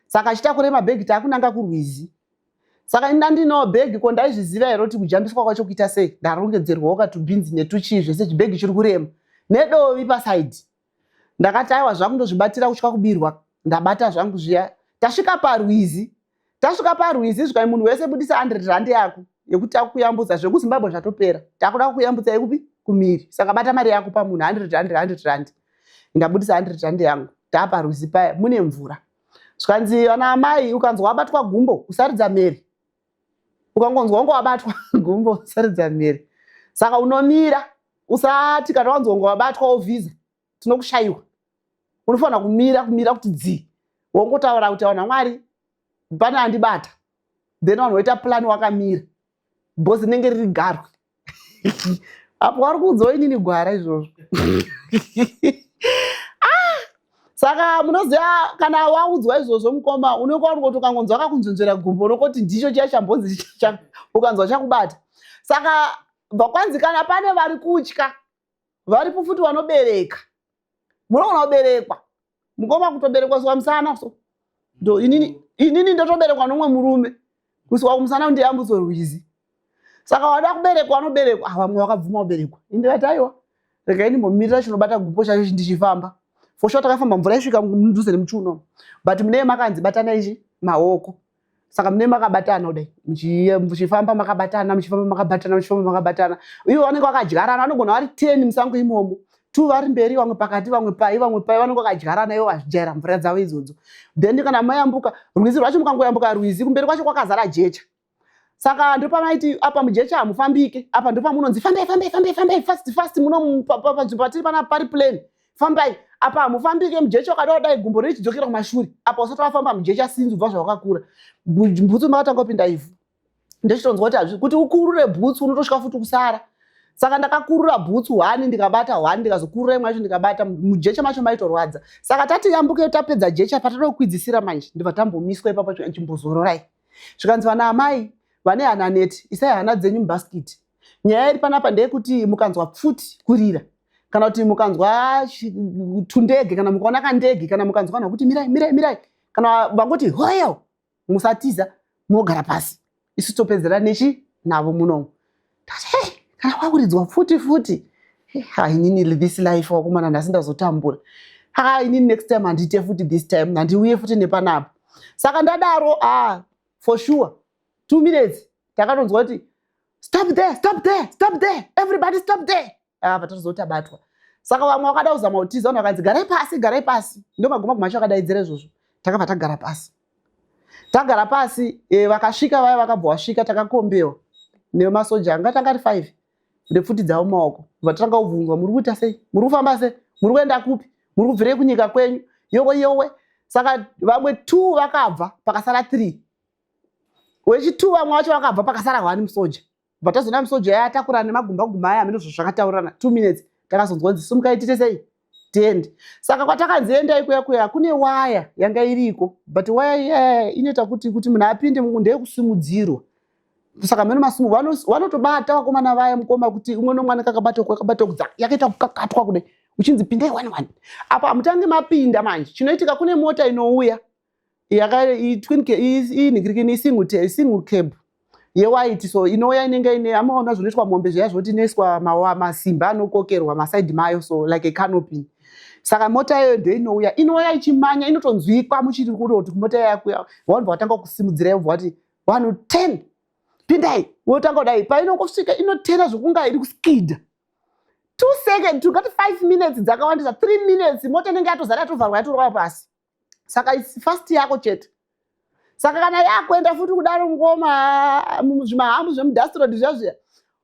Saka achitakure mabhegi, taakunanga kurwizi. Saka ina ndinawo bhegi, ko ndaizviziva here kuti kujambiswa kwacho kuita sei? Ndarongedzerwawo katubhinzi netuchii zvese, chibhegi chiri kurema nedovi pasaidi. Ndakati, "Aiwa, zvangu ndozvibatira kutya kubirwa." Ndabata zvangu zviya. Tasvika parwizi, tasvika parwizi, zvikai, "Munhu wese budisa 100 rand yako yekuti takuyambutsa. ZvekuZimbabwe zvatopera, takuda kukuyambutsa yekupi kumiri. Saka bata mari yako pamunhu, 100 rand, 100 rand." Ndabudisa 100 rand yangu. Taaparwizi paya, mune mvura. Zvikanzi, "Vana amai, ukanzwa wabatwa gumbo, usaridza mhere. Ukangonzwa wange wabatwa gumbo, usaridza mhere. Saka unomira. Usati kana wanzwa wange wabatwa wovhiza, tinokushayiwa. Unofanira kumira, kumira kuti dzii, wongotaura kuti, 'Vanhu vaMwari, pane andibata.' Then vanhu voita plan wakamira, bhosi rinenge riri garwe apo vari kuudzawo inini gwara izvozvo." Ah! Saka munoziva, kana waudzwa izvozvo, mukoma, unenge warikoti ukangonzwa kakunzvenzvera gumbo, unokoti ndicho chiya chambonzi ukanzwa chakubata. Saka bva kwanzi kana pane vari kutya, varipo futi vanobereka. Munogona kuberekwa, mukoma, kutoberekwa suwa musana. So ndo inini ndotoberekwa nomwe murume kusiwa kumusana ndiyambutswe rwizi. Saka wada kuberekwa, vanoberekwa. Ah, vamwe vakabvuma kuberekwa. Indikati, "Aiwa, regai ndimbomirira chinobata gupo chacho ndichifamba." For sure takafamba, mvura isvika mudhuze nemuchiuno, but munee makanzi batana ichi maoko. Saka mune makabatana kudai, muchifamba makabatana, muchifamba makabatana, muchifamba makabatana. Ivo vanenge vakadyarana, vanogona vari 10 musango imomo, two vari mberi, vamwe pakati, vamwe pai, vamwe pai. Vanenge vakadyarana ivo, vachijaira mvura dzavo idzodzo. Then kana mayambuka rwizi rwacho, mukangoyambuka rwizi, kumberi kwacho kwakazara jecha. Saka ndopamaiti apa mujecha hamufambike. Apa ndopamunonzi, "Fambai, fambai, fambai, fambai, fast, fast." Muno panzvimbo patiri pana pari plain, fambai. Apa hamufambike mujecha. Wakada kudai, gumbo richidzokera kumashure. Apa usati wafamba mujecha sinzi ubva zvawakakura, bhutsu makatanga kupinda ivhu. Ndechitonzwa kuti hazvi kuti ukurure bhutsu, unotosvika futi kusara. Saka ndakakurura bhutsu one, ndikabata one, ndikazokurura imwe yacho, ndikabata mujecha macho, maitorwadza. Saka tati yambuke, tapedza jecha, patatoda kukwidzisira manje, ndibva tambomiswa ipapo, chimbozororai. Zvikanzi, "Vana amai vane hana neti, isai hana dzenyu mubhasikiti. Nyaya iri panapa ndeyekuti mukanzwa pfuti kurira, kana kuti mukanzwa tundege, kana mukaona kandege, kana mukanzwa vanhu vakuti, 'Mirai, mirai, mirai,' kana vangoti, 'Hoyo,' musatiza, munogara pasi. Isu topedzera nechi navo munomu." Tati, "Hei, kana kwakuridzwa pfuti futi, inini this life, wakomana, nhasi ndazotambura. Ha, inini next time handiite futi, this time handiuye futi nepanapa." Saka ndadaro, ah, for sure 2 minutes takatonzwa kuti, "Stop there, stop there, stop there, everybody stop there." Apa tatozotabatwa. Saka vamwe vakada kuzama kutiza, vanhu vakanzi, "Garai pasi, garai pasi." Ndo maguma guma acho akadaidzira izvozvo. Takabva tagara pasi. Tagara pasi, vakasvika vaya, vakabva vasvika, takakombewa nemasoja anga tanga ari five nepfuti dzavo mumaoko. Vatanga kubvunzwa, "Muri kuita sei? Muri kufamba sei? Muri kuenda kupi? Muri kubvirei kunyika kwenyu? Yowe, yowe." Saka vamwe two vakabva, pakasara three. Wechi2, vamwe vacho vakabva, pakasara one musoja. Bva tazoona musoja yaya atakura nemagumba gumba aya, hameno zvakataurirana. 2 minutes takazonzwa kunzi, "Sumukai, tiite sei, tiende." Saka kwatakanzi endai kuya kuya, kune waya yanga iriko, but waya iya inoita kuti munhu apinde ndeyekusimudzirwa. Saka mene masimu vanotobata vakomana vaya, mukoma, kuti umwe nomwana kakabata kakabata kudza, yakaita kukakatwa kudai, uchinzi, "Pindai one one." Apa hamutange mapinda manje. Chinoitika, kune mota inouya inhingirikini, isingle cab. Yewhite so inouya inenge ine, amaona zvinoitwa mombe zviya zvoti inoiswa masimba anokokerwa masaidi mayo, so like a canopy. Saka mota iyoyo ndo inouya, inouya ichimanya, inotonzwikwa muchiri kuroti mota yakuya. Vanobva vatanga kusimudzira, vobva vati, "Vanhu 10 pindai." Wotanga kudai, painongosvika inotena zvokunga iri kuskidha. 2 second, tingati 5 minutes dzakawandisa, 3 minutes, mota inenge yatozara, yatovharwa, yatorwa pasi. Saka its fast yako chete. Saka kana yakuenda futi kudaro, ngoma, zvimahambu zvemudust road zviya zviya,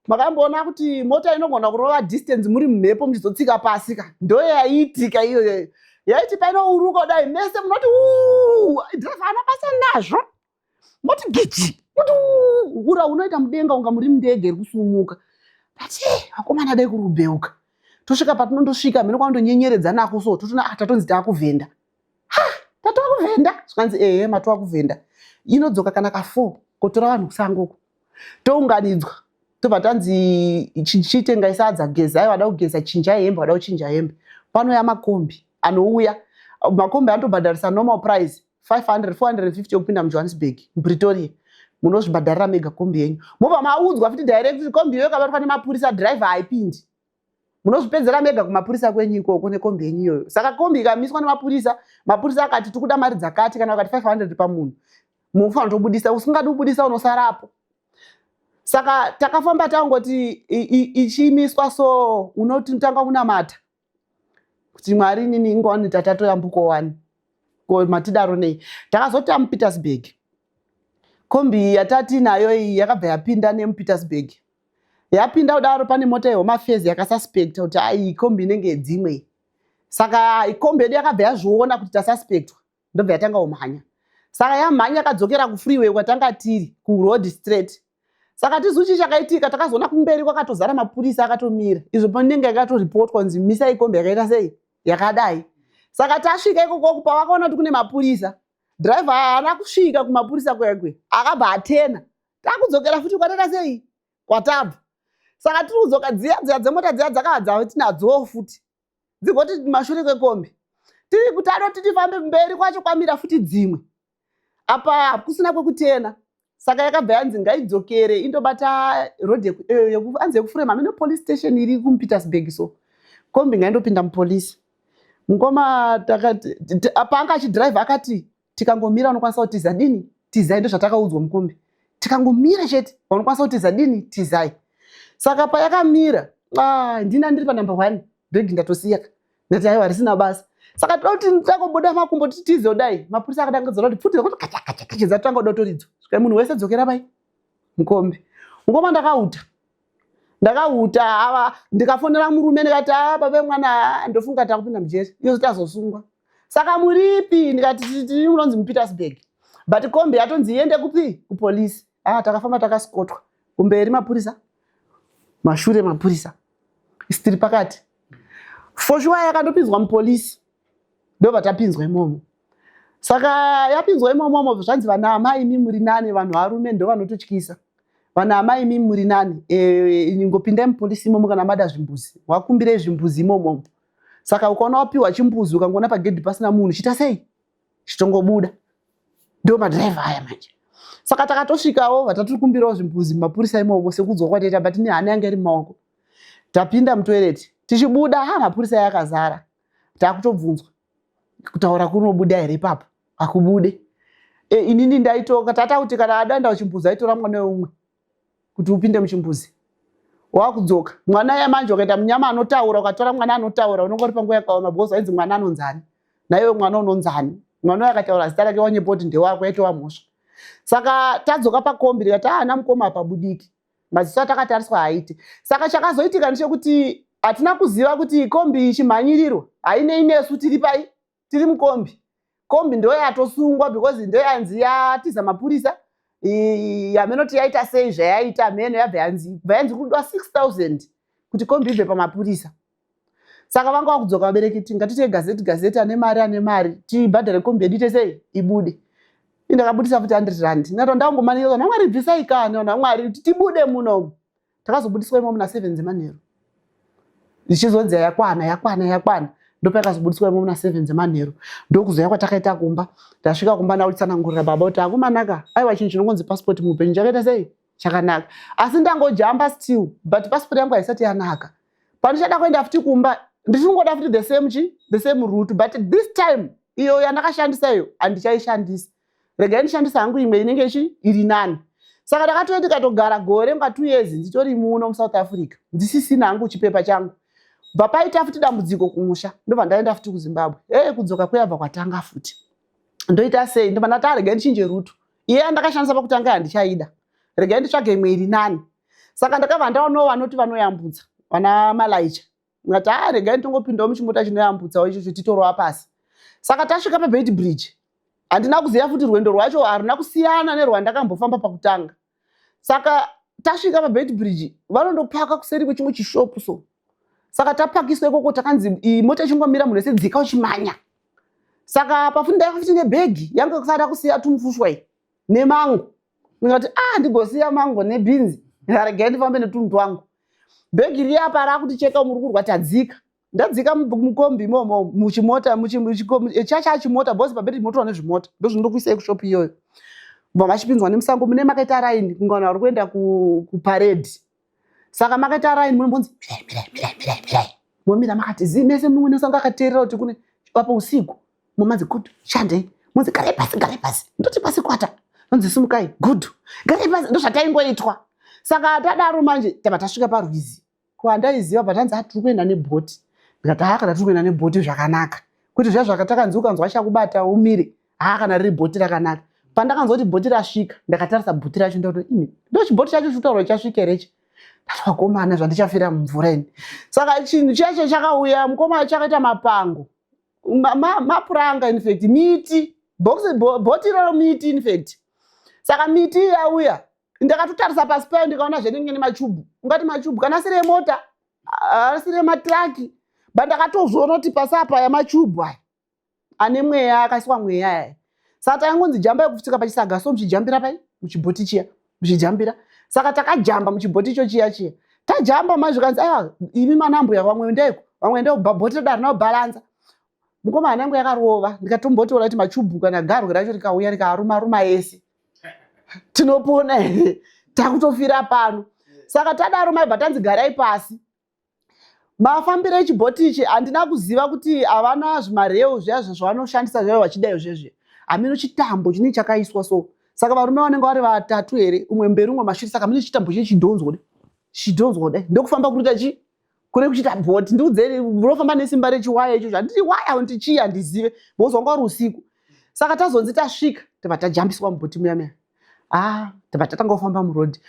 makamboona kuti mota inogona kurova distance muri mumhepo muchizotsika pasi ka? Ndo yaiitika iyoyo. Yaiti painouruka kudai, mese munoti dhiraivha ana basa nazvo, moti giji, moti ura unoita mudenga unga muri mundege iri kusumuka. But vakomana, dai kuri kubheuka, tosvika patinondosvika mhene kwanondonyenyeredza nako, so totona, ah, tatonzi taakuvhenda. Ha, tatova kuvhenda. Zvikanzi, "Ehe, matova kuvhenda." Inodzoka kana ka4 kotora vanhu kusango uko, tounganidzwa, tobva tanzi, "Chitengai sadza, gezai vada kugeza, chinjai hembe vada kuchinja hembe." Panouya makombi anouya, makombi anotobhadharisa normal price, 500, 450 yokupinda muJohannesburg, muPretoria. Munozvibhadharira mega kombi yenyu. Mobva maudzwa futi direct kuti kombi iyoyo ikabatwa nemapurisa, dhiraivha haipindi, munozvipedzera mega kumapurisa kwenyu ikoko nekombi yenyu iyoyo. Saka kombi ikamiswa nemapurisa, mapurisa akati, "Tikuda mari dzakati," kana vakati 500 pamunhu, munofanira kutobudisa. Usingadi kubudisa, unosarapo. Saka takafamba tangoti ichimiswa, so unotanga kunamata kuti, "Mwari, inini ingowani tatatoyambuko wani, ko matidaro nei?" Takazoti muPietersburg, kombi yatati nayo iyi yakabva yapinda nemuPietersburg. Yapinda kudaro, pane mota yeHome Affairs yakasuspecta kuti ai, kombi inenge yedzimwe. Saka kombi yedu yakabva yazviona kuti tasuspectwa, ndobva yatanga kumhanya. Saka yamhanya, yakadzokera kufreeway kwatanga tiri, kuroad straight. Saka tizuchi chakaitika, takazoona kumberi kwakatozara mapurisa akatomira. Izvo panenge yakatoripotwa kunzi, "Misai kombi yakaita sei, yakadai." Saka tasvika ikoko, pavakaona kuti kune mapurisa, dhiraivha haana kusvika kumapurisa kwekwe, akabva atena. Takudzokera futi kwataita sei, kwatabva. Saka tiri kudzoka, dziya dziya dzemota dziya dzakava dzatinadzowo futi dzigoti mashure kwekombi. Tiri kuti adoti tifambe, mberi kwacho kwamira futi dzimwe, apa kusina kwekutena. Saka yakabva yanzi ngaidzokere indobata road anzi yekuFrame, amene police station iri kumuPietersburg. So kombi ngaindopinda mupolisi. Mukoma, takati apa anga achidhiraivha akati, "Tikangomira unokwanisa kutiza, dini, tizai." Ndo zvatakaudzwa mukombi, "Tikangomira chete vanokwanisa kutiza, dini, tizai." Saka payakamira, ah, ndina ndiri panumber one, bhegi ndatosiya, ndati, "Aiwa, risina basa." Saka toda kuti tangobuda makumbo titize kudai, mapurisa akadangadzora kuti pfuti kuti kachakachakache, dzatanga kuda kutoridzwa. Svika munhu wese dzokera pai mukombi. Ngoma, ndakauta, ndakauta ava, ndikafonera murume, ndikati, "A, baba vemwana, ndofunga takupinda mujeri, iyo tazosungwa. Saka muripi?" Ndikati, "Tiri munonzi muPietersburg, but kombi yatonzi iende kupi? Kupolisi." Ah, takafamba takasikotwa, kumberi mapurisa, mashure mapurisa, isi tiri pakati. For sure yakandopinzwa mupolisi, ndobva tapinzwa imomo. Saka yapinzwa imomomo, zvanzi, "Vana amai, imi muri nani, vanhu varume ndo vanototyisa. Vana amai, imi muri nani, ingopindai mupolisi imomo. Kana mada zvimbuzi, wakumbirei zvimbuzi imomomo." Saka ukaona wapiwa chimbuzi, ukangoona pagedhi pasina munhu, chiita sei? Chitongobuda. Ndo madhiraivha aya manje. Saka takatosvikawo, vatatiri kumbirawo zvimbuzi mumapurisa imomo, sekudzwa kwataita, but nehana yanga iri mumaoko. Tapinda mutoireti, tichibuda, ha, mapurisa aya akazara. Takutobvunzwa, "Kutaura kunobuda here ipapo?" Hakubude. Inini ndaitoka tata kuti kana adaenda kuchimbuzi, aitora mwana weumwe kuti upinde muchimbuzi, wakudzoka mwana yamanje. Ukaita munyama anotaura, ukatora mwana anotaura, unonga uri panguva yakaoma, because wainzi mwana anonzani naiwe, mwana unonzani. Mwana uyo akataura zita rake, wanyepa kuti ndewako, yaitova mhosva. Saka tadzoka pakombi, ndikati, "Ana mukoma, hapabudiki, maziso atakatariswa haite." Saka chakazoitika ndechekuti hatina kuziva kuti kombi ichimhanyirirwa hainei nesu tiri pai, tiri mukombi. Kombi ndo yatosungwa because ndo yanzi yatiza mapurisa. Yamenoti yaita sei zvayaita mheno, yabva yanzi, bva yanzi kudiwa 6000 kuti kombi ibve pamapurisa. Saka vanga vakudzoka vabereki, ti ngatite gazeti, gazeti, ane mari, ane mari, tibhadhare kombi yedu, ite sei, ibude. Indakabudisa futi 100 rand, ndati ndangomanikira, "Namwari, bvisai kani, namwari, kuti tibude munomu." Takazobudiswa imomo na 7 dzemanheru, ichizonzi yakwana, yakwana, yakwana. Ndopayakazobudiswa imomo na 7 dzemanheru. Ndokuzoya kwatakaita kumba. Ndasvika kumba, ndautsanangurira baba kuti, "Akumanaka, aiwa, chinhu chinongonzi passport muupenyu chakaita sei." Chakanaka, asi ndangojamba still, but passport yangu haisati yanaka. Pandichada kuenda futi kumba, ndichingoda futi the same chi the same route, but this time iyo yandakashandisa iyo handichaishandisa. Regai ndishandisa hangu imwe inenge ichi iri nani. Saka ndakatoi ndikatogara gore nga 2 years nditori muno muSouth Africa, ndisisina hangu chipepa changu. Bva paita futi dambudziko kumusha, ndobva ndaenda futi kuZimbabwe. Ee, kudzoka kuyabva kwatanga futi. Ndoita sei? Ndobva ndati, "Regai ndichinje route. Iye yandakashandisa pakutanga handichaida, regai nditsvage imwe iri nani." Saka ndakabva ndaonawo vanoti vanoyambutsa vana malaicha. Ngati, "A, regai nditongopindawo muchimota chinoyambutsawo ichocho, titorova pasi." Saka tasvika paBeitbridge, handina kuziva futi rwendo rwacho haruna kusiyana nerwandakambofamba pakutanga. Saka tasvika paBeitbridge, vanondopaka kuseri kwechimwe chishopu. So saka tapakiswa ikoko, takanzi mota ichingomira, munhu wese dzika uchimanya. Saka pafuti ndaiva futi nebhegi yangu kusada kusiya tumufushwa iyi nemango. Ndikati, "A, ndigosiya mango nebhinzi, regai ndifambe netunhu twangu." Bhegi riya paraakuticheka muri kurwa, tadzika. Ndadzika mukombi imomo, muchimota chacha chimota, bhosi pabhedi motorwa nezvimota, ndozvindokuisai kushopu iyoyo. Bva vachipinzwa nemusango mune makaita raini kunge vanhu vari kuenda kuparedhi. Saka makaita raini, munombonzi, "Mirai, mirai, mirai, mirai, mirai." Momira makati zi mese, mumwe nesango akateerera kuti kune apo usiku. Momanzi, "Good, shandei." Monzi, "Garai pasi, garai pasi." Ndoti, "Pasi kwata." Nonzi, "Simukai." "Good, garai pasi." Ndozvataingoitwa. Saka tadaro manje, tabva tasvika parwizi. Kwandaiziva, patanzi, "Tiri kuenda nebhoti." Ndikati, "Haa, kana tiri kuenda nebhoti zvakanaka, kuti zviya zvakatakanzi ukanzwa chakubata umire. Haa, kana riri bhoti rakanaka." Pandakanzwa kuti bhoti rasvika, ndakatarisa bhoti racho, ndakati, "Imi, ndo chibhoti chacho chikutaurwa chasvika herechi?" Ndati, "Vakomana, zvandichafira mumvura ini." Saka chinhu chacho chakauya, mukoma, chakaita mapango, mapuranga, in fact miti, bhoti iroro miti, in fact. Saka miti yauya, ndakatotarisa pasi payo, ndikaona zvenenge nemachubhu, ungati machubhu kana asiri emota, asiri ematraki, but ndakatozoona kuti pasi apa yamachubhu aya ane mweya, akaiswa mweya aya. Saka taingonzi jambai kusvika pachisaga, so muchijambira pai muchibhoti chiya, muchijambira. Saka takajamba muchibhoti icho chiya chiya. Tajamba manje, zvikanzi, "Aiwa, imi manambuya, vamwe ndeko, vamwe ndeko." Bhoti redu harina kubhalanza, mukoma. Hana yangu yakarova. Ndikatombotiona kuti machubhu kana garwe racho rikauya rikaruma ruma ese, tinopona here? Takutofira pano. Saka tadaro, maibva tanzi, "Garai pasi." Mafambiro echibhoti ichi, handina kuziva kuti havana zvimareu zviya zvavanoshandisa zviya vachidayo zvezve, hamino chitambo chinenge chakaiswa. So saka varume vanenge vari vatatu here, umwe mberi, umwe mashure. Saka mune chitambo chechidhonzwa de, chidhonzwa dai, ndokufamba kuita chi kune kuchiita bhoti. Ndiudzei, munofamba nesimba rechiwaya ichocho. Handiti waya, nditi chii, handizive, because wanga uri usiku. Saka tazonzi tasvika, tobva tajambiswa mubhoti muya muya. Ah, tobva tatanga kufamba murodhi.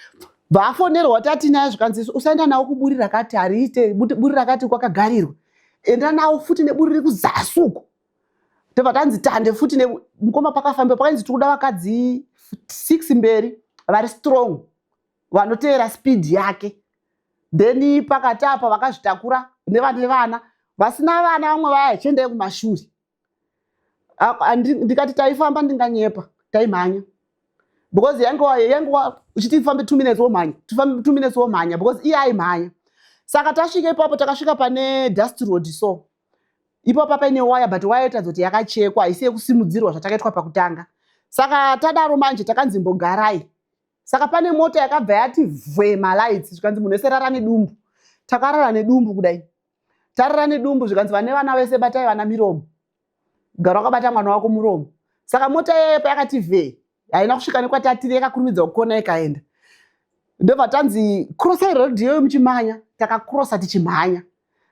Bva tati naye, zvikanzi, "Usaenda nawo kuburi rakati, hariite buri rakati, kwakagarirwa. Enda nawo futi neburi riri kuzasi uko." Tobva tanzi tande futi. Mukoma, pakafamba pakanzi tiri kuda vakadzi 6 mberi vari strong, vanoteera speed yake, then pakati apa vakazvitakura nevane vana. Vasina vana, vamwe vaya, chiendai kumashure. Ndikati taifamba, ndinganyepa. Taimhanya because yange uchiti fambe 2 minutes womhanya, tifambe 2 minutes womhanya, because iye aimhanya. Saka tasvika ipapo, takasvika pane dust road. So ipapo paine waya, but waya itaridza kuti yakachekwa, haisi yekusimudzirwa zvatakaitwa pakutanga. Saka tadaro manje, takanzi mbogarai. Saka pane mota yakabva yati vhwe malights, zvikanzi, "Munhu wese rara nedumbu." Takarara nedumbu kudai. Tarara nedumbu, zvikanzi, "Vane vana vese batai vana miromo, gara wakabata mwana wako muromo." Saka mota iyoyo payakati vhee, haina kusvika nekwatatiri, yakakurumidza kukona ikaenda. Ndobva tanzi, "Crossai road iyoyo muchimhanya." Takakrosa tichimhanya.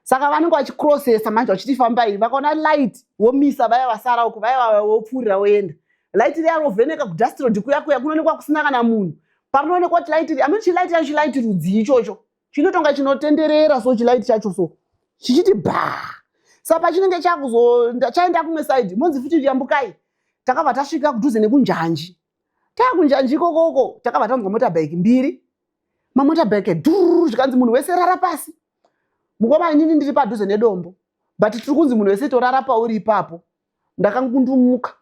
Saka vanenge vachikrosesa manje, vachiti fambai, vakaona light womisa, vaya vasara uko vaya vopfuurira woenda. Light riya rovheneka kudust road kuya kuya kunoonekwa kusina kana munhu. Parinoonekwa kuti light, amene chilight chacho, chilight rudzii ichocho chinotonga chinotenderera, so chilight chacho so chichiti bhaa. Saka pachinenge chakuzo chaenda kumwe side, monzi futi, "Yambukai." Takabva tasvika kudhuze nekunjanji. Taakunjanji ikokoko, takabva tanzwa motorbike mbiri, mamotorbike dhururu. Zvikanzi, "Munhu wese rara pasi." Mukoma, inini ndiri padhuze nedombo, but tiri kunzi munhu wese torara pauri ipapo. Ndakangundumuka,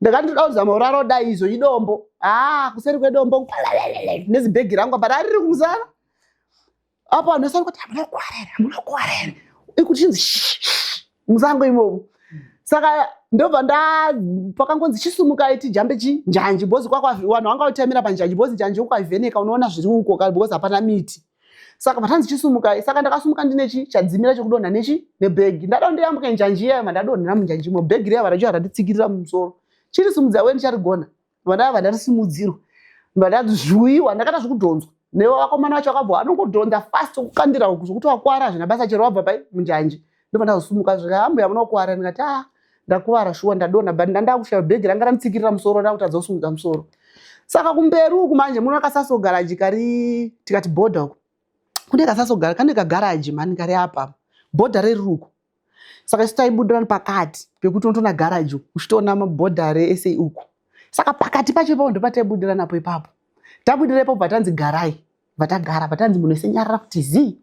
ndakandinoda kuzama kurara kudai, izvo idombo. Haa, kuseri kwedombo nezibhegi rangu, but ariri kumusana apo. Vanhu vese vari kuti, "Hamuna kukuwara here? Hamuna kukuwara here?" Ikuchinzi musango imomo. Saka Ndobva nda pakangonzi chisumukai tijambe chi njanji, because kwakwa vanhu vanga vachitamira panjanji, because njanji ukaivheneka unoona zviri uko, because hapana miti. Saka patanzi chisumukai, saka ndakasumuka ndine chi chadzimira chekudonha nechi nebhegi. Ndada ndiyambuke njanji iya, mandadonhera munjanjimo, bhegi riya varacho randitsikirira mumusoro. Chirisimudza we, ndicharigona. Vandava ndarisimudzirwa, ndazvuyiwa, ndakaita zvekudhonzwa nevakomana vacho. Vakabva vanongodhonza fast, kukandira uku zvokuti wakwara, hazvina basa chero wabva pai munjanji. Ndobva ndazosumuka zvika, "Ambuya, munokuwara?" Ndikati, "Ah, ndakuvara shuwa, ndadonha, but ndandakushaya bhegi ranga randitsikirira musoro, ndakutadza kusimudza musoro." Saka kumberi uku manje muno kaSasol garage kari, tikati bhodha uku kune kaSasol kane kagaraji mani kari apa, bhodha reri uku. Saka isu taibudira pakati pekuti unotoona garaji, uchitoona mabhodha reese uku. Saka pakati pacho ipapo ndopataibudira napo ipapo. Tabudira ipapo, bvatanzi garai. Vatagara, vatanzi munhu wese nyarara kuti zii.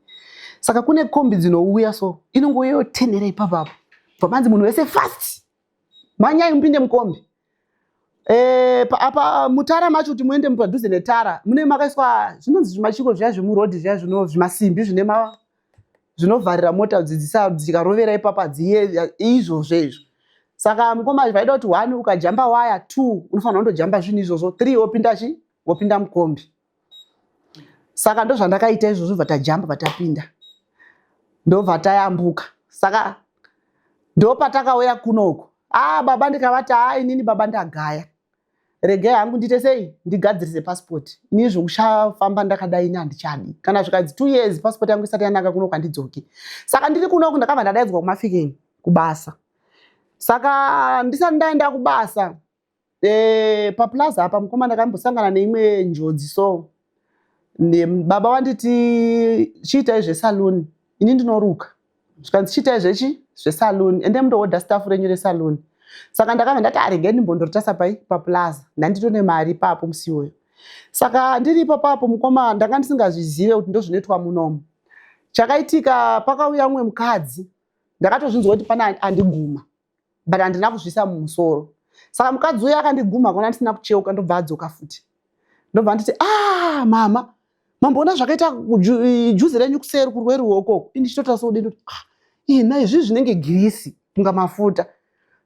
Saka kune kombi dzinouya, so inongouya yotenhera ipapapo. Bva munhu wese fast, manyai mupinde mukombi. Apa mutara macho, kuti muende padhuze netara, mune makaiswa zvinonzi zvimachiko zviya zvemurodhi zviya, zvino zvimasimbi zvine zvinovharira mota dzikarovera ipapa dziye izvozvo izvo. Saka mukoma vaida kuti one, ukajamba waya, two, unofanira kundojamba zvinhu izvozvo, three, wopinda chi wopinda mukombi. Saka ndozvandakaita izvozvo. Bva tajamba, vatapinda, ndobva tayambuka. Saka ndopatakauya kunoku. Ah, baba, ndikavati, "Ha, inini baba ndagaya, regai hangu ndiite sei, ndigadzirise pasipoti. Ini zvokushafamba ndakadai ini handichadi. Kana zvikanzi 2 years pasipoti yangu isati yanaka kunoku, handidzoki." Saka ndiri kunoku ndakabva ndadaidzwa kuMafikeng kubasa. Saka ndisati ndaenda kubasa, paplaza apa mukoma ndakambosangana neimwe njodzi. So baba vanditi, "Chiitai zvesaluni, ini ndinoruka." Zvikanzi, "Chiitai zvechi zvesaluni, ende mundohodha staff renyu resaluni." Saka ndakabva ndati, "Aregei ndimbondorotasa pai paplaza." Ndanditone mari ipapo musi iwoyo. Saka ndiri ipapapo mukoma, ndanga ndisingazvizive kuti ndozvinoitwa munomu. Chakaitika, pakauya mumwe mukadzi. Ndakatozvinzwa kuti pana andiguma, but handina kuzvisa mumusoro. Saka mukadzi uyo akandiguma kona ndisina kucheuka, ndobva adzoka futi, ndobva nditi, "Ah, mama, mamboona zvakaita juzi renyu kuseri kurweruoko?" Indichitota sodii, ndoti, "Ah, ina izvi zvinenge girisi kunga mafuta."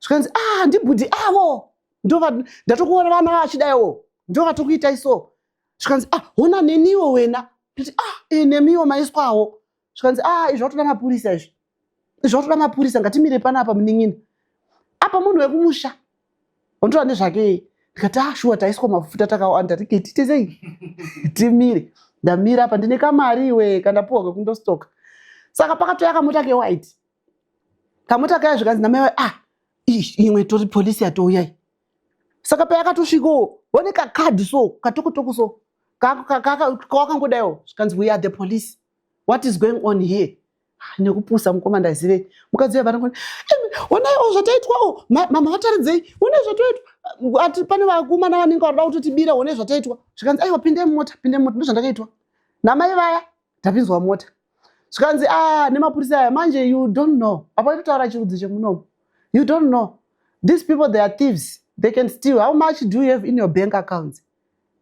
Zvikanzi, "Ah, ndibhudhi avo, ndova ndatokuona vana vachidaiwo, ndo vatokuitai so." Zvikanzi, "Ah, hona neniwo wena." Ndoti, "Ah, nemiwo maiswawo." Zvikanzi, "Ah, izvi zvatoda mapurisa, izvi zvatoda mapurisa, ngatimire panapa munin'ina." Apa munhu wekumusha wanditora nezvake. Ndikati, "Ah, shuwa taiswa mafuta takawanda, tike tiite sei, timire." Ndamira apa, ndine kamari iwe kandapuwa kekundostoka. Saka pakatouya kamota kewhite, kamota kaya. Zvikanzi namai, "Ah, imwe tori polisi yatouyai." Saka payakatosvikawo, one kakadhi so katokotoko so kawakangodaiwo. Zvikanzi, "We are the police, what is going on here?" Ah, nekupusa mukoma, ndazivei mukadzi uya vanongoti, "Onaiwo zvataitwawo, mama, vataridzei, onai zvataitwa, ati pane vakomana vanenge varida kutotibira, onai zvataitwa." Zvikanzi, "Aiwa, pindai mumota, pindai mumota." Ndozvandakaitwa namai vaya, ndapinzwa mota. Zvikanzi, "A, nemapurisa aya manje, you don't know." Apa itotaura chirudzi chemunomu. "You don't know these people, they are thieves, they can steal. How much do you have in your bank accounts?"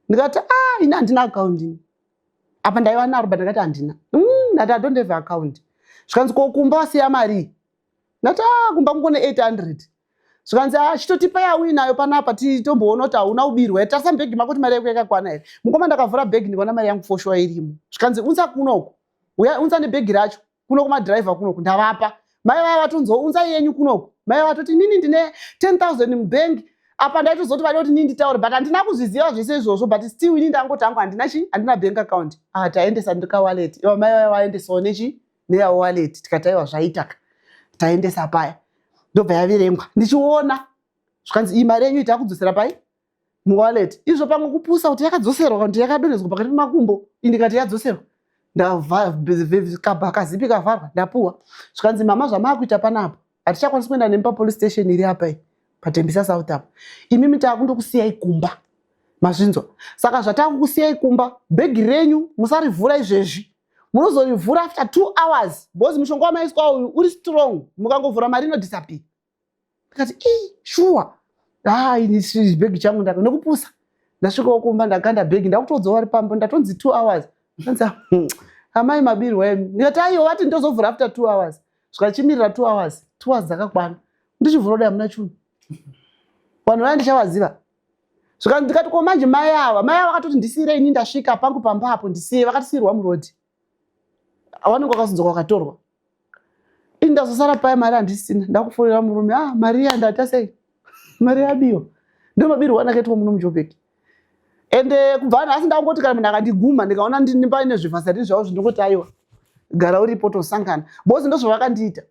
Ndikati, "Ah, ini handina account ini." Apa ndaiva naro, but ndakati handina. Ndati, "I don't have account." Zvikanzi, "Ko kumba wasiya mari?" Ndati, "A, kumba kungone 800." Zvikanzi, "A, chitotipa yauinayo panapa, titomboona kuti hauna ubirwa. Tarisa mubhegi mako kuti mari yako yakakwana here." Mukoma, ndakavhura bhegi, ndikaona mari yangu for sure irimo. Zvikanzi, "Unza kunoku, uya unza nebhegi racho kuno kumadhiraivha kunoku." Ndavapa. Mai vaya vatonzwa, "Unza yenyu kunoku." Mai vatoti, "Nini ndine 10 000 mubhengi." Apa ndaitozoti vada kuti nini nditaure, but handina kuzviziva zvese izvozvo. But still ini ndangoti hangu handina chi handina bank account. Ah, taendesa ndikawallet iva mai vaya vaendesawo nechi neyavo wallet. Tikati, "Aiwa, zvaitaka, taendesa paya." Ndobva yaverengwa, ndichiona. Zvikanzi, "Iyi mari yenyu itakudzosera pai muwallet." Izvo pamwe kupusa kuti yakadzoserwa kana kuti yakadonhedzwa pakati pemakumbo. Indikati yadzoserwa, kazipi kavharwa, ndapuwa. Zvikanzi, "Mama, zvamaakuita panapa, hatichakwanisi kuenda nemi papolice station iri apa iyi paTembisa South apa. Imimi taakundokusiyai kumba, mazvinzwa? Saka zvatakukusiyai kumba, bhegi renyu musarivhura izvezvi, munozorivhura after 2 hours, because mushonga wamaiswa uyu uri strong, mukangovhura mari inodisappear." Ndikati, "I shuwa, hai, bhegi changu." Ndaka nekupusa ndasvikawo kumba, ndakanda bhegi, ndakutodzowa vari pambo, ndatonzi 2 hours. Anzi, "Amai, mabirwa emi." Ndikati, "Aiwa, vati ndozovhura after 2 hours." Zvikachimirira 2 hours, 2 hours dzakakwana, ndichivhura kudai, hamuna chunhu. Vanhu vaya ndichavaziva. Zvikanzi ndikati ko manje mai ava, mai ava vakatoti ndisiire ini ndasvika pangu pamba apo ndisiye, vakatisiirwa murodhi. Vanenge vakazodzoka vakatorwa. Ini ndazosara paya mari handisina, ndakufonera murume, ah mari iya ndaita sei? Mari yabiwa. Ndiyo mabirwo andakaitwa muno muJoburg. Ende kubva nhasi ndangoti kana munhu akandiguma ndikaona ndini paine zvivhasari zvavo zvindongoti aiwa gara uripo tosangana. Because ndozvavakandiita.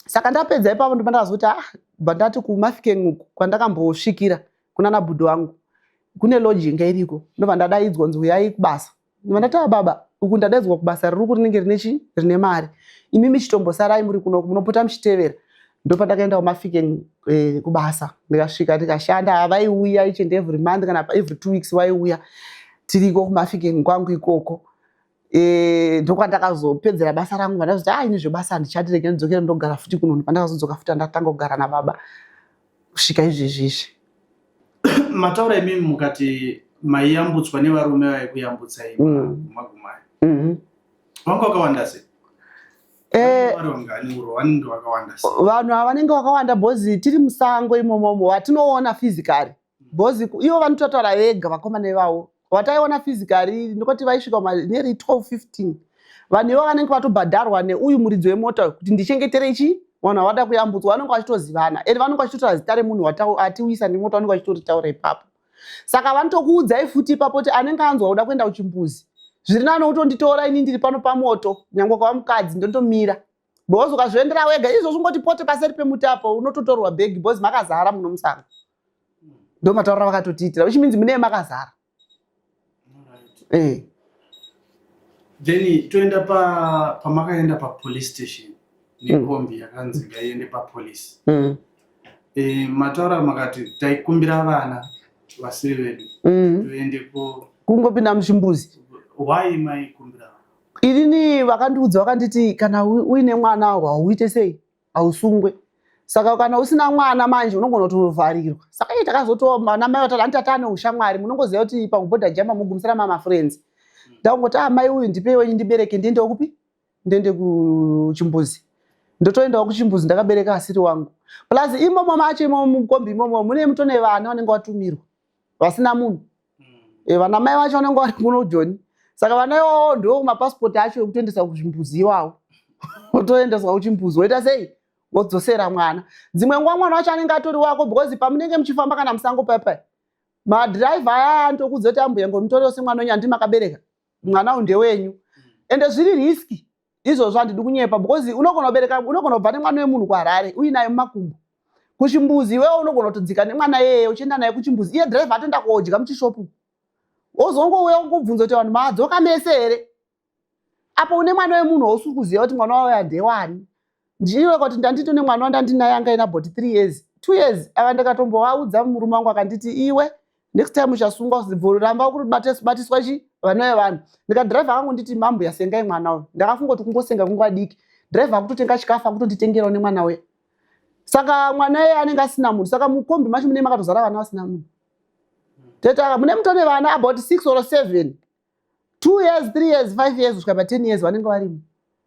Saka ndapedza ipapo ndipo ndakazoti ah bva ndati kuMafikeng uku kwandakambosvikira kunana bhudhi wangu kune lodge inga iriko ndobva ndadaidzwa kunzi uyai kubasa. Ndobva ndati ah baba uku ndadaidzwa kubasa riri uku rinenge rine chi rine mari imimi chitombosarai muri kunoku munopota muchitevera. Ndopandakaenda kuMafikeng kubasa ndikasvika ndikashanda vaiuya each and every month kana every 2 weeks vaiuya tiriko kuMafikeng kwangu ikoko. Ndokwandakazopedzera basa rangu vandazoti ah ini zvebasa handichadi rega ndidzokere ndogara futi kuno. Pandakazodzoka futi ndatanga kugara nababa kusvika izvezvi izvi. Mataura imimi mukati maiyambutswa nevarume vaikuyambutsai magumaya. Vanga vakawanda sei? Vanenge vakawanda sei? Vanhu ava vanenge vakawanda because tiri musango imomomo vatinoona physically. Because ivo vanototaura vega vakomana ivavo vataiona physically ndokoti vaisvika nearly 12 15 vanhu ivo vanenge vatobhadharwa neuyu muridzi wemota kuti ndichengetere chi vanhu havada kuyambutswa vanenge vachitozivana and vanenge vachitotaura zita remunhu atiuyisa nemota vanenge vachitoritaura ipapo. Saka vanotokuudzai futi ipapo kuti anenge anzwa kuda kuenda kuchimbuzi zviri nani utonditora ini ndiri pano pamoto nyangwe kwava mukadzi ndondomira because ukazviendera wega izvozvo ungoti pote paseri pemuti apo unototorwa bhegi because makazara muno musango. Ndo mataurira vakatotiitira which means munee makazara. Then toenda pamakaenda papolice station nekombi yakanzi ngaiende papolice. Mataura makati taikumbira vana vasiri vedu toende ku kungopinda muchimbuzi. Why maikumbira? Inini vakandiudza vakanditi kana uine mwana hauite sei hausungwe. Saka kana usina mwana manje unogona kutovharirwa. Saka iye takazotova ana mai vatatu anti tata ushamwari munongoziva kuti pakubhodha jamba mugumisira mama friends. Ndakungoti ah mai uyu ndipei wenyu ndibereke ndiende kupi? Ndiende kuchimbuzi. Ndotoendawo kuchimbuzi ndakabereka asiri wangu. Plus imomo macho imomo mukombi imomo mune mutone vana vanenge vatumirwa vasina munhu. Vana mai vacho vanenge vari kuno Joni. Saka vana ivavo ndo mapasipoti acho ekutoendesa kuzvimbuzi iwawo. Wotoendeswa kuchimbuzi woita sei? Wodzosera mwana. Dzimwe nguva mwana wacho anenge atori wako because pamunenge muchifamba kana musango paya madhiraivha aya anotokuudza kuti ambuya ngomutorewo semwana wenyu handiti makabereka mwana uyu ndewenyu. Ende zviri riski izvozvo handidi kunyepa because unogona kubereka unogona kubva nemwana wemunhu kuHarare uinaye mumakumbo. Kuchimbuzi iwewe unogona kutodzika nemwana iyeye uchienda naye kuchimbuzi iye dhiraivha atoenda kodya muchishopu. Wozongouya kungobvunza kuti vanhu madzoka mese here? Apo une mwana wemunhu wausiri kuziva kuti mwana wauya ndewani. Ndiwe kuti ndandito nemwana wandandinaye anga ina about 3 years 2 years ava ndakatombovaudza murume wangu akanditi iwe next time uchasungwa ramba ukubatiswa chi vana vevanhu. Ndikadhiraivha akangonditi mambuya sengai mwana uyu. Ndakafunga kuti kungosenga kunguva diki. Dhiraivha akutotenga chikafu akutonditengerawo nemwana uya. Saka mwana iye anenge asina munhu. Saka mukombi macho mune makatozara vana vasina munhu. Teta mune mutone vana about 6 or 7. 2 years, 3 years, 5 years kusvika pa 10 years vanenge varimo.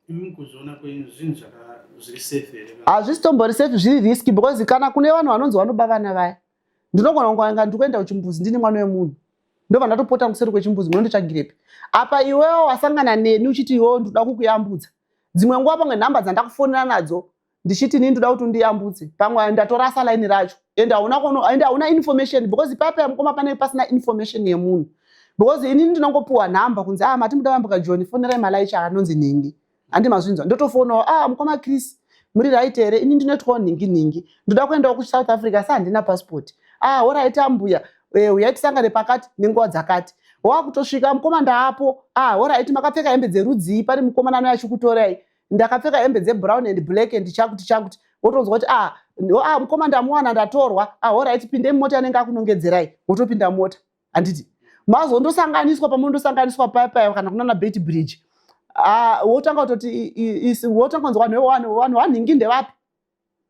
Imi kuzviona kwenyu zvinhu zviri safe here? Hazvisitombori safe, zviri risky because kana kune vanhu vanonzi vanoba vana vaya. Ndinogona kunga ndikuenda kuchimbuzi ndine mwana wemunhu. Ndobva ndatopota kuseri kwechimbuzi munonditsvagirepi. Apa iwewe wasangana neni uchiti iwewe ndoda kukuyambutsa. Dzimwe nguva pamwe nhamba dzandakufonera nadzo ndichiti inini ndoda kuti undiyambutse pamwe ndatorasa line racho and hauna and hauna information because papa mukoma pane pasina information yemunhu because inini ndinongopuwa nhamba kunzi ah mati muda yambuka John fonerai malaicha anonzi nhingi handi mazvinzwa ndotofonawo ah mukoma Chris muri right here ini ndinoitwawo nhingi nhingi ndoda kuendawo kuSouth Africa asi handina passport ah alright ambuya uyai tisangane pakati nenguva dzakati wakutosvika mukoma ndaapo ah alright makapfeka hembe dzerudzii pane mukomana anouya achikutorai ndakapfeka hembe dzebrown and black and chakuti chakuti wotonzwa kuti ah, ah mukoma ndamuwana ndatorwa ah alright pindei mumota anenge akunongedzerai wotopinda mota handiti mazondosanganiswa pamunondosanganiswa paya paya kana kunana Beit Bridge ah wotanga kutoti wotanga kunzwa vanhu vanhu vanhingi ndevapi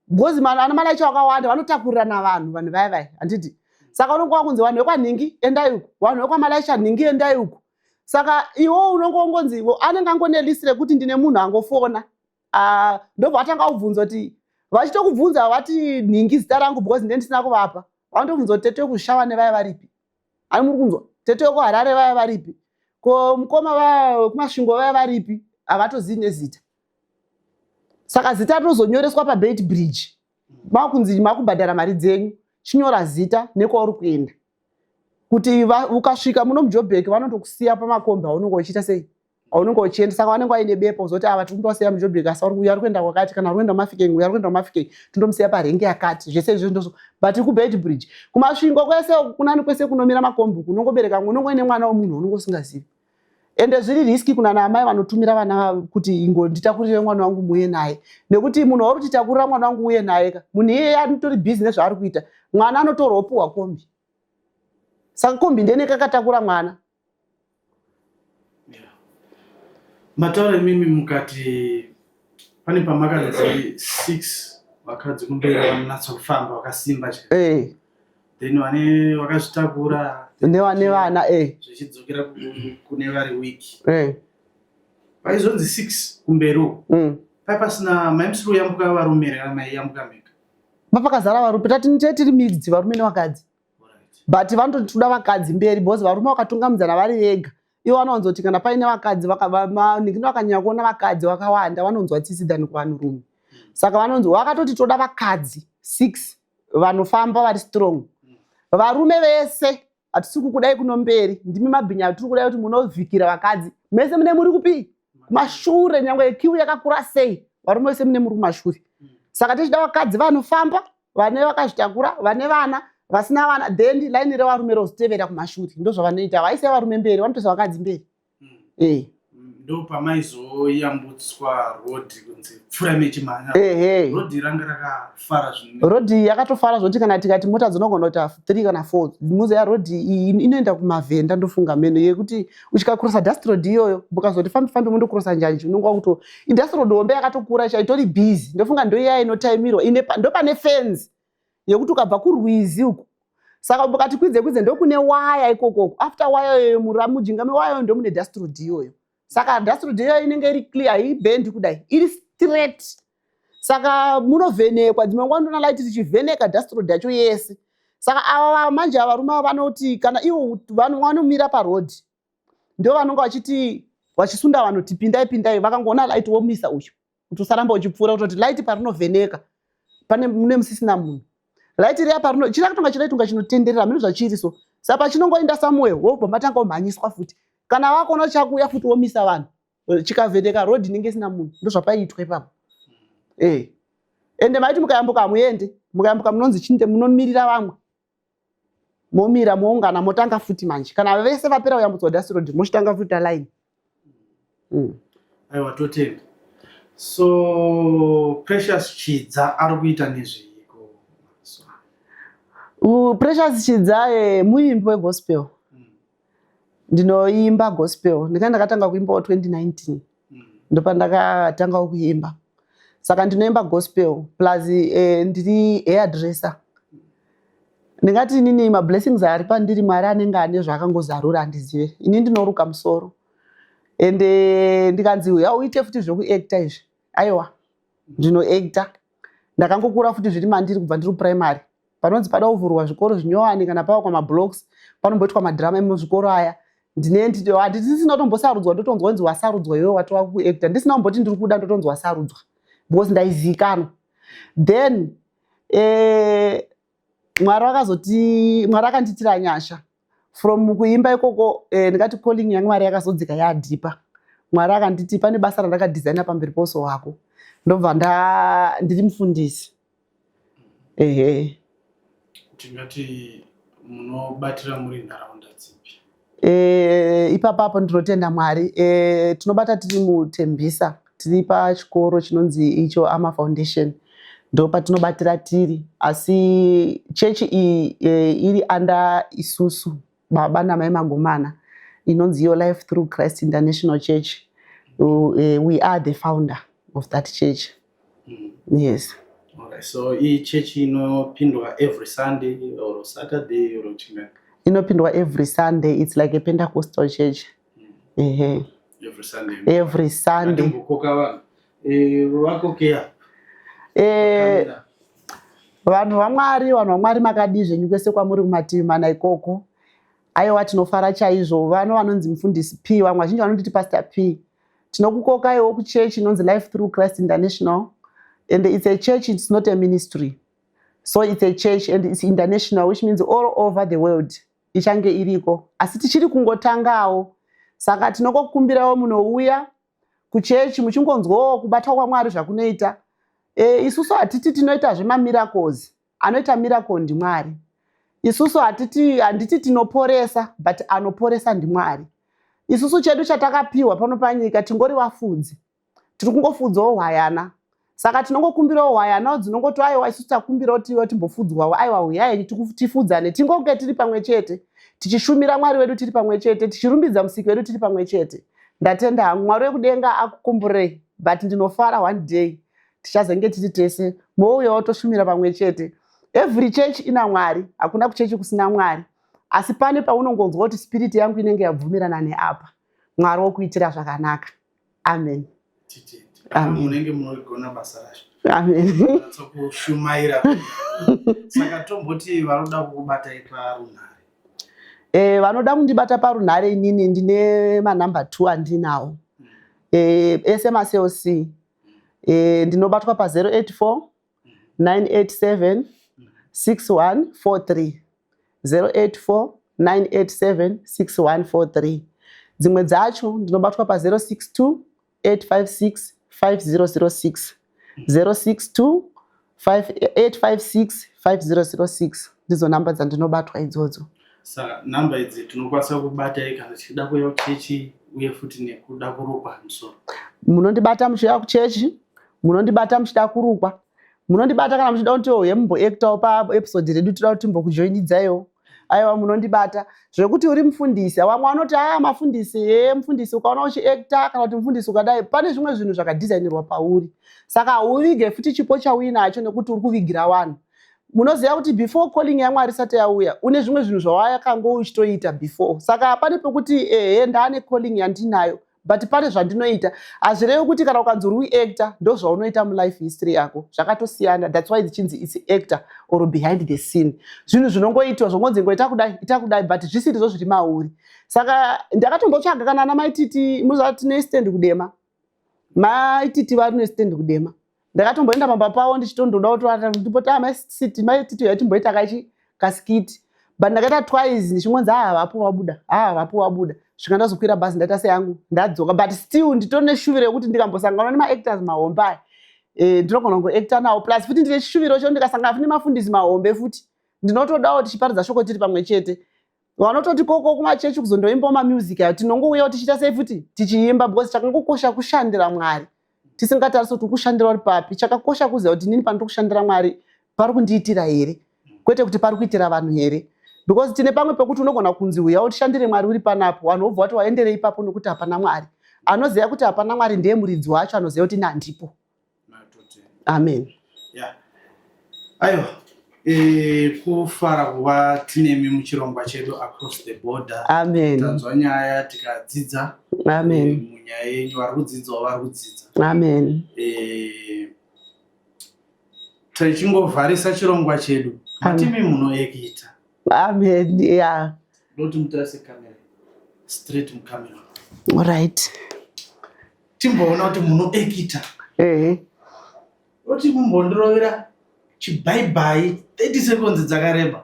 because ana malaicha vakawanda vanotakurirana vanhu vanhu vaya vaya handiti saka unonge wakunzi vanhu vekwanhingi endai uku vanhu vekwamalaisha nhingi endai uku saka iwo unonge ungonzi anenge angone list rekuti ndine munhu angofona ndobva watanga kubvunza kuti Vachitokubvunza havati nhingi zita rangu because ndee ndisina kuvapa. Vanotobvunza kuti tete wekuShawa nevaya varipi? Ani muri kunzwa? Tete wekuHarare vaya varipi? Ko mukoma vaya wekuMasvingo vaya varipi? Havatozivi nezita. Saka zita rinozonyoreswa paBeit Bridge. Makunzi makubhadhara mari dzenyu, chinyora zita nekwauri kuenda. Kuti ukasvika muno muJoburg vanotokusiya pamakombi aunenge uchiita sei? Aunenge uchienda. Saka vanenge vaine bepa kuzoti ava tiri kundovasiya muJoburg asi uyu ari kuenda kwakati, kana ari kuenda kuMafikeng, uyu ari kuenda kuMafikeng, tindomusiya parenge yakati. Zvese izvozvo ndozvo. But kuBeit Bridge, kuMasvingo kwese kunani kwese kunomira makombi, unongobereka unongo ine mwana wemunhu unongo usingazivi. Ende zviri riski kuna amai vanotumira vana kuti ingo nditakurire mwana wangu muuye naye, nekuti munhu wauri kuti takurira mwana wangu uye naye ka, munhu iyeye anotori busy nezvaari kuita. Mwana anotorwa opuhwa kombi, saka kombi ndene kakatakura mwana. Mataura imimi mukati pane pamakanzi 6 vakadzi kumberi vanonatsa kufamba vakasimba chete. Then vane vakazvitakura nevane vana zvichidzokera kune vari weak. Paizonzi 6 kumberi uko. Pai pasina maimusiri kuyambuka varume here kana maiyambuka mega? Pakazara varume, tati tiri mixed varume nevakadzi. But vanototi toda vakadzi mberi because varume vakatungamidzana vari vega. Ivo vanowanzoti kana paine vakadzi ningini vakanyanya kuona vakadzi vakawanda vanonzwa tsitsi than kuvanhurume. Saka vanonzi vakatoti toda vakadzi 6 vanofamba vari strong. Varume vese hatisi kukudai kuno mberi, ndimi mabhinya atiri kudai kuti munovhikira vakadzi. Mese mune muri kupi? Kumashure, nyangwe kiu yakakura sei, varume vese mune muri kumashure. Saka tichida vakadzi vanofamba, vane vakazvitakura, vane vana, vasina vana, then line revarume rozotevera kumashure. Ndozvavanoita, vaisiya varume mberi, vanotoisa vakadzi mberi. Ndo pamaizoyambutswa road kunzi pfuura mechimhanya. Road ranga rakafara zvino. Road yakatofara zvoti kana tikati mota dzinogona kuita 3 kana 4. Muziya road iyi inoenda kumavhenda ndofunga meno yekuti uchikakrosa dust road iyoyo mukazoti fambi fambi mondokrosa njanji unonga wakuto idust road hombe yakatokura chaiyo itori busy. Ndofunga ndoiya inotaimirwa ine ndopane fence yekuti ukabva kurwizi uku saka mukati kwidze kwidze ndokune waya ikokoko. After waya iyoyo mujinga mewaya iyoyo ndomune dust road iyoyo. Saka dust road iyoyo inenge iri clear, haibendi kudai, iri straight. Saka munovhenekwa dzimwe nguva ndona light richivheneka dust road yacho yese. Saka ava manje ava varume ava vanoti kana ivo vanomira paroad ndo vanonga vachiti vachisunda vanhu kuti pindai pindai, vakangoona light womisa uyu kuti usaramba uchipfuura, kutoti light parinovheneka pane mune musisina munhu. Light riya parino chirakutonga chiraitunga chinotenderera mune zvachiri so. Saka pachinongoenda somewhere wobva matanga kumhanyiswa futi. Kana vakuona chakuuya futi womisa vanhu. Chikavheneka road inenge isina munhu, ndozvapaiitwa ipapo. Ende maiti mukayambuka hamuende, mukayambuka munonzi chinde munomirira vamwe. Momira moungana motanga futi manje. Kana vese vapera kuyambutswa dust road mochitanga futi line. Aiwa totenda. So Precious Chidza ari kuita nezveiko? Precious Chidza muimbi wegospel. Ndinoimba gospel. Ndikanga ndakatanga kuimbawo 2019. Ndopandakatanga kuimba. Saka ndinoimba gospel plus ndiri hairdresser. Ndingati inini mablessings ari pandiri Mwari anenge ane zvaakangozarura handizive. Ini ndinoruka musoro. Ende ndikanzi uya uite futi zvekuacta izvi. Aiwa, ndinoacta. Ndakangokura futi zviri mandiri kubva ndiri kuprimary. Panonzi pada kuvhurwa zvikoro zvinyowani kana pavakwa mablocks panomboitwa madrama emuzvikoro aya. Ndisina kutombosarudzwa ndotonzwa kunzi wasarudzwa iwewe watova kuacta. Ndisina kumboti ndiri kuda ndotonzi wasarudzwa because ndaizikanwa. Then Mwari vakazoti Mwari akandiitira nyasha from kuimba ikoko. Ndingati calling yaMwari yakazodzika yadhipa. Mwari akanditi pane basa randakadhizaina pamberi pouso hwako. Ndobva ndiri mufundisi. Ehe. Tingati munobatira muri nharaunda dzipi? Ipapapo ndinotenda Mwari. Tinobata tiri muTembisa, tiri pachikoro chinonzi icho Ama Foundation. Ndo patinobatira tiri. Asi chechi iyi iri under isusu baba namai Magomana inonzi iyo Life Through Christ International Church. We are the founder of that church. Yes. Alright, so iyi chechi inopindwa every Sunday or Saturday or chingani? Inopindwa every Sunday. It's like a Pentecostal church. Ehe. Every Sunday. Every Sunday. Ngatimbokoka vanhu. Vakokeya. Vanhu vaMwari, vanhu vaMwari, makadii zvenyu kwese kwamuri kumativi mana ikoko? Aiwa, tinofara chaizvo. Vano vanonzi Mufundisi P, vamwe vazhinji vanonditi Pastor P. Tinokukokaiwo kuchechi inonzi Life Through Christ International, and it's a church, it's not a ministry. So it's a church and it's international, which means all over the world ichange iriko, asi tichiri kungotangawo. Saka tinokukumbirawo munouya kuchechi muchingonzwawo kubatwa kwaMwari zvakunoita. Isusu hatiti tinoita zvemamiracles, anoita miracle ndiMwari. Isusu hatiti, handiti tinoporesa, but anoporesa ndiMwari. Isusu chedu chatakapiwa pano panyika tingori vafudzi, tiri kungofudzawo hwayana. Saka tinongokumbirawo hwayanawo dzinongoti, aiwa, isusu takumbirawo tiwe timbofudzwawo. Aiwa, huyai tifudzane, tingonge tiri pamwe chete, tichishumira Mwari wedu tiri pamwe chete, tichirumbidza Musiki wedu tiri pamwe chete. Ndatenda hangu. Mwari wekudenga akukumburei. But ndinofara, one day tichazenge tiri tese, mouyawo toshumira pamwe chete. Every church ina Mwari, hakuna kuchechi kusina Mwari, asi pane paunongonzwa kuti spirit yangu inenge yabvumirana neapa. Mwari wokuitira zvakanaka. Amen. Titende. Amen. Munenge munogona basa racho. Amen. Kushumaira. Saka tomboti vanoda kukubatai parunhare? Vanoda kundibata parunhare, inini ndine manhamba 2 andinawo, ese maCell C. Ndinobatwa pa084 987 6143, 084 987 6143. Dzimwe dzacho ndinobatwa pa062 856 5006, 062 856 5006. Ndidzo namba dzandinobatwa idzodzo. Saka nhamba idzi tinokwanisa kubatai kana tichida kuuya kuchechi, uye futi nekuda kurukwa musoro? Munondibata muchiuya kuchechi, munondibata muchida kurukwa, munondibata kana muchida kuti uye mumboactawo paepisode redu, toda kuti timbokujoinidzaiwo. Aiwa, munondibata. Zvekuti uri mufundisi, vamwe vanoti, "A, mafundisi, he, mufundisi ukaona uchiacta," kana kuti mufundisi ukadai, pane zvimwe zvinhu zvakadhizainirwa pauri. Saka hauvige futi chipo chauinacho nekuti uri kuvigira vanhu. Munoziva kuti before calling yaMwari isati yauya, une zvimwe zvinhu zvawakanga uchitoita before. Saka pane pekuti, ehe, ndaane calling yandinayo, but pane zvandinoita. Hazvirevi kuti kana ukanzi uri actor ndo zvaunoita mulife history yako. Zvakatosiyana. That's why dzichinzi it's actor or behind the scene. Zvinhu zvinongoitwa, zvongonzi ngoita kudai, ita kudai, but zvisirizvo zviri mauri. Saka ndakatombotsvaga kana ana Maititi. Muziva tine stand kuDema, Maititi vari nestand kuDema. Ndakatomboenda pamba pavo ndichitondoda kuti ndipota Maititi yaitimboita kachi kaskit, but ndakaita twice ndichingonzi, "Haa, vapo vabuda, haa, vapo vabuda." Svika ndazokwira bhazi, ndaita seyangu, ndadzoka. But still nditori neshuviro yekuti ndikambosangana nemaactors mahombe aya, ndinogona kungoacta nawo. Plus futi ndine chishuviro cho ndikasangana futi nemafundisi mahombe futi, ndinotodawo tichiparidza shoko tiri pamwe chete. Vanototi koko kumachechi kuzondoimbawo mamusic ayo, tinongouyawo tichiita sei futi, tichiimba, because chakangokosha kushandira Mwari, tisingatarisi kuti kushandira uri papi. Chakakosha kuziva kuti inini pandiri kushandira Mwari pari kundiitira here, kwete kuti pari kuitira vanhu here, because tine pamwe pekuti unogona kunzi, "Uya utishandire Mwari uri panapo." Vanhu vobva vati, "Waenderei ipapo?" Nokuti hapana Mwari. Anoziva kuti hapana Mwari ndiye muridzi wacho, anoziva kuti ini handipo. Amen. Yeah. Aiwa, kufara kuva tinemi muchirongwa chedu Across the Border. Amen. Tanzwa nyaya, tikadzidza. Amen. Munyaya yenyu vari kudzidzawo, vari kudzidza. Amen. Tichingovharisa chirongwa chedu, matimi munoacta. Amen, yeah. Ndoti mutarise kamera, straight mukamera. Right. Timboona kuti munoacta. Ehe. Oti mumbondirovera chibhaibhai, 30 seconds dzakareba.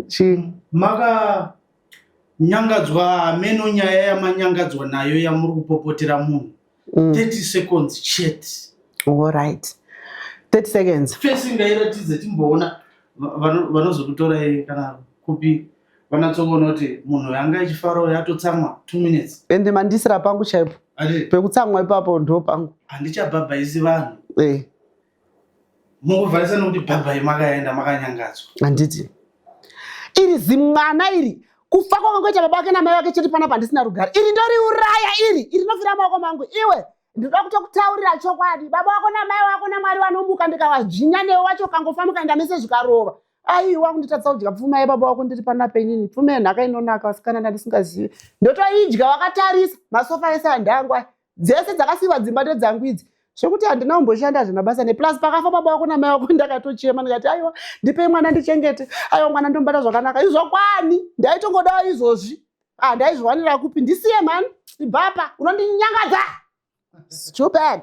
Chi? Makanyangadzwa, hameno nyaya yamanyangadzwa nayo yamuri kupopotera munhu. 30 seconds chete. All right, 30 seconds. Face ngairatidze, timboona vanozokutorai kana kupi, vanatsokuona kuti munhu yanga ichifarawo yatotsamwa 2 minutes. Ende mandisira pangu chaipo. Ati pekutsamwa ipapo ndo pangu. Handichabhabhaisi vanhu. Mungovharisa nekuti bhabhai makaenda makanyangadzwa. Handiti iri zimwana iri, kufa kwakangoita baba vake namai vake chete, panapa handisina rugare. Iri ndoriuraya iri, iri rinofira maoko mangu. Iwe, ndinoda kutokutaurira chokwadi, baba wako namai wako naMwari vanomuka ndikavadzvinya, newe wacho ukangofa mukaenda mese zvikarova. Aiwa, kunditadzisa kudya pfuma yebaba wako ndiri panapa inini? Pfuma yenhaka inonaka, vasikana, ndandisingazivi, ndotoidya wakatarisa. Masofa ese andangu aya, dzese dzakasiyiwa dzimba ndedzangu idzi. Zvekuti handina kumboshanda hazvina basa neplus. Pakafa baba wako namai wako, ndakatochema ndikati, "Aiwa, ndipei mwana ndichengete. Aiwa, mwana ndomubata zvakanaka." Izvokwani ndaitongodawo izvozvi. Ah, ndaizviwanira kupi? Ndisiye mani, ibvapa, unondinyangadza, stupid.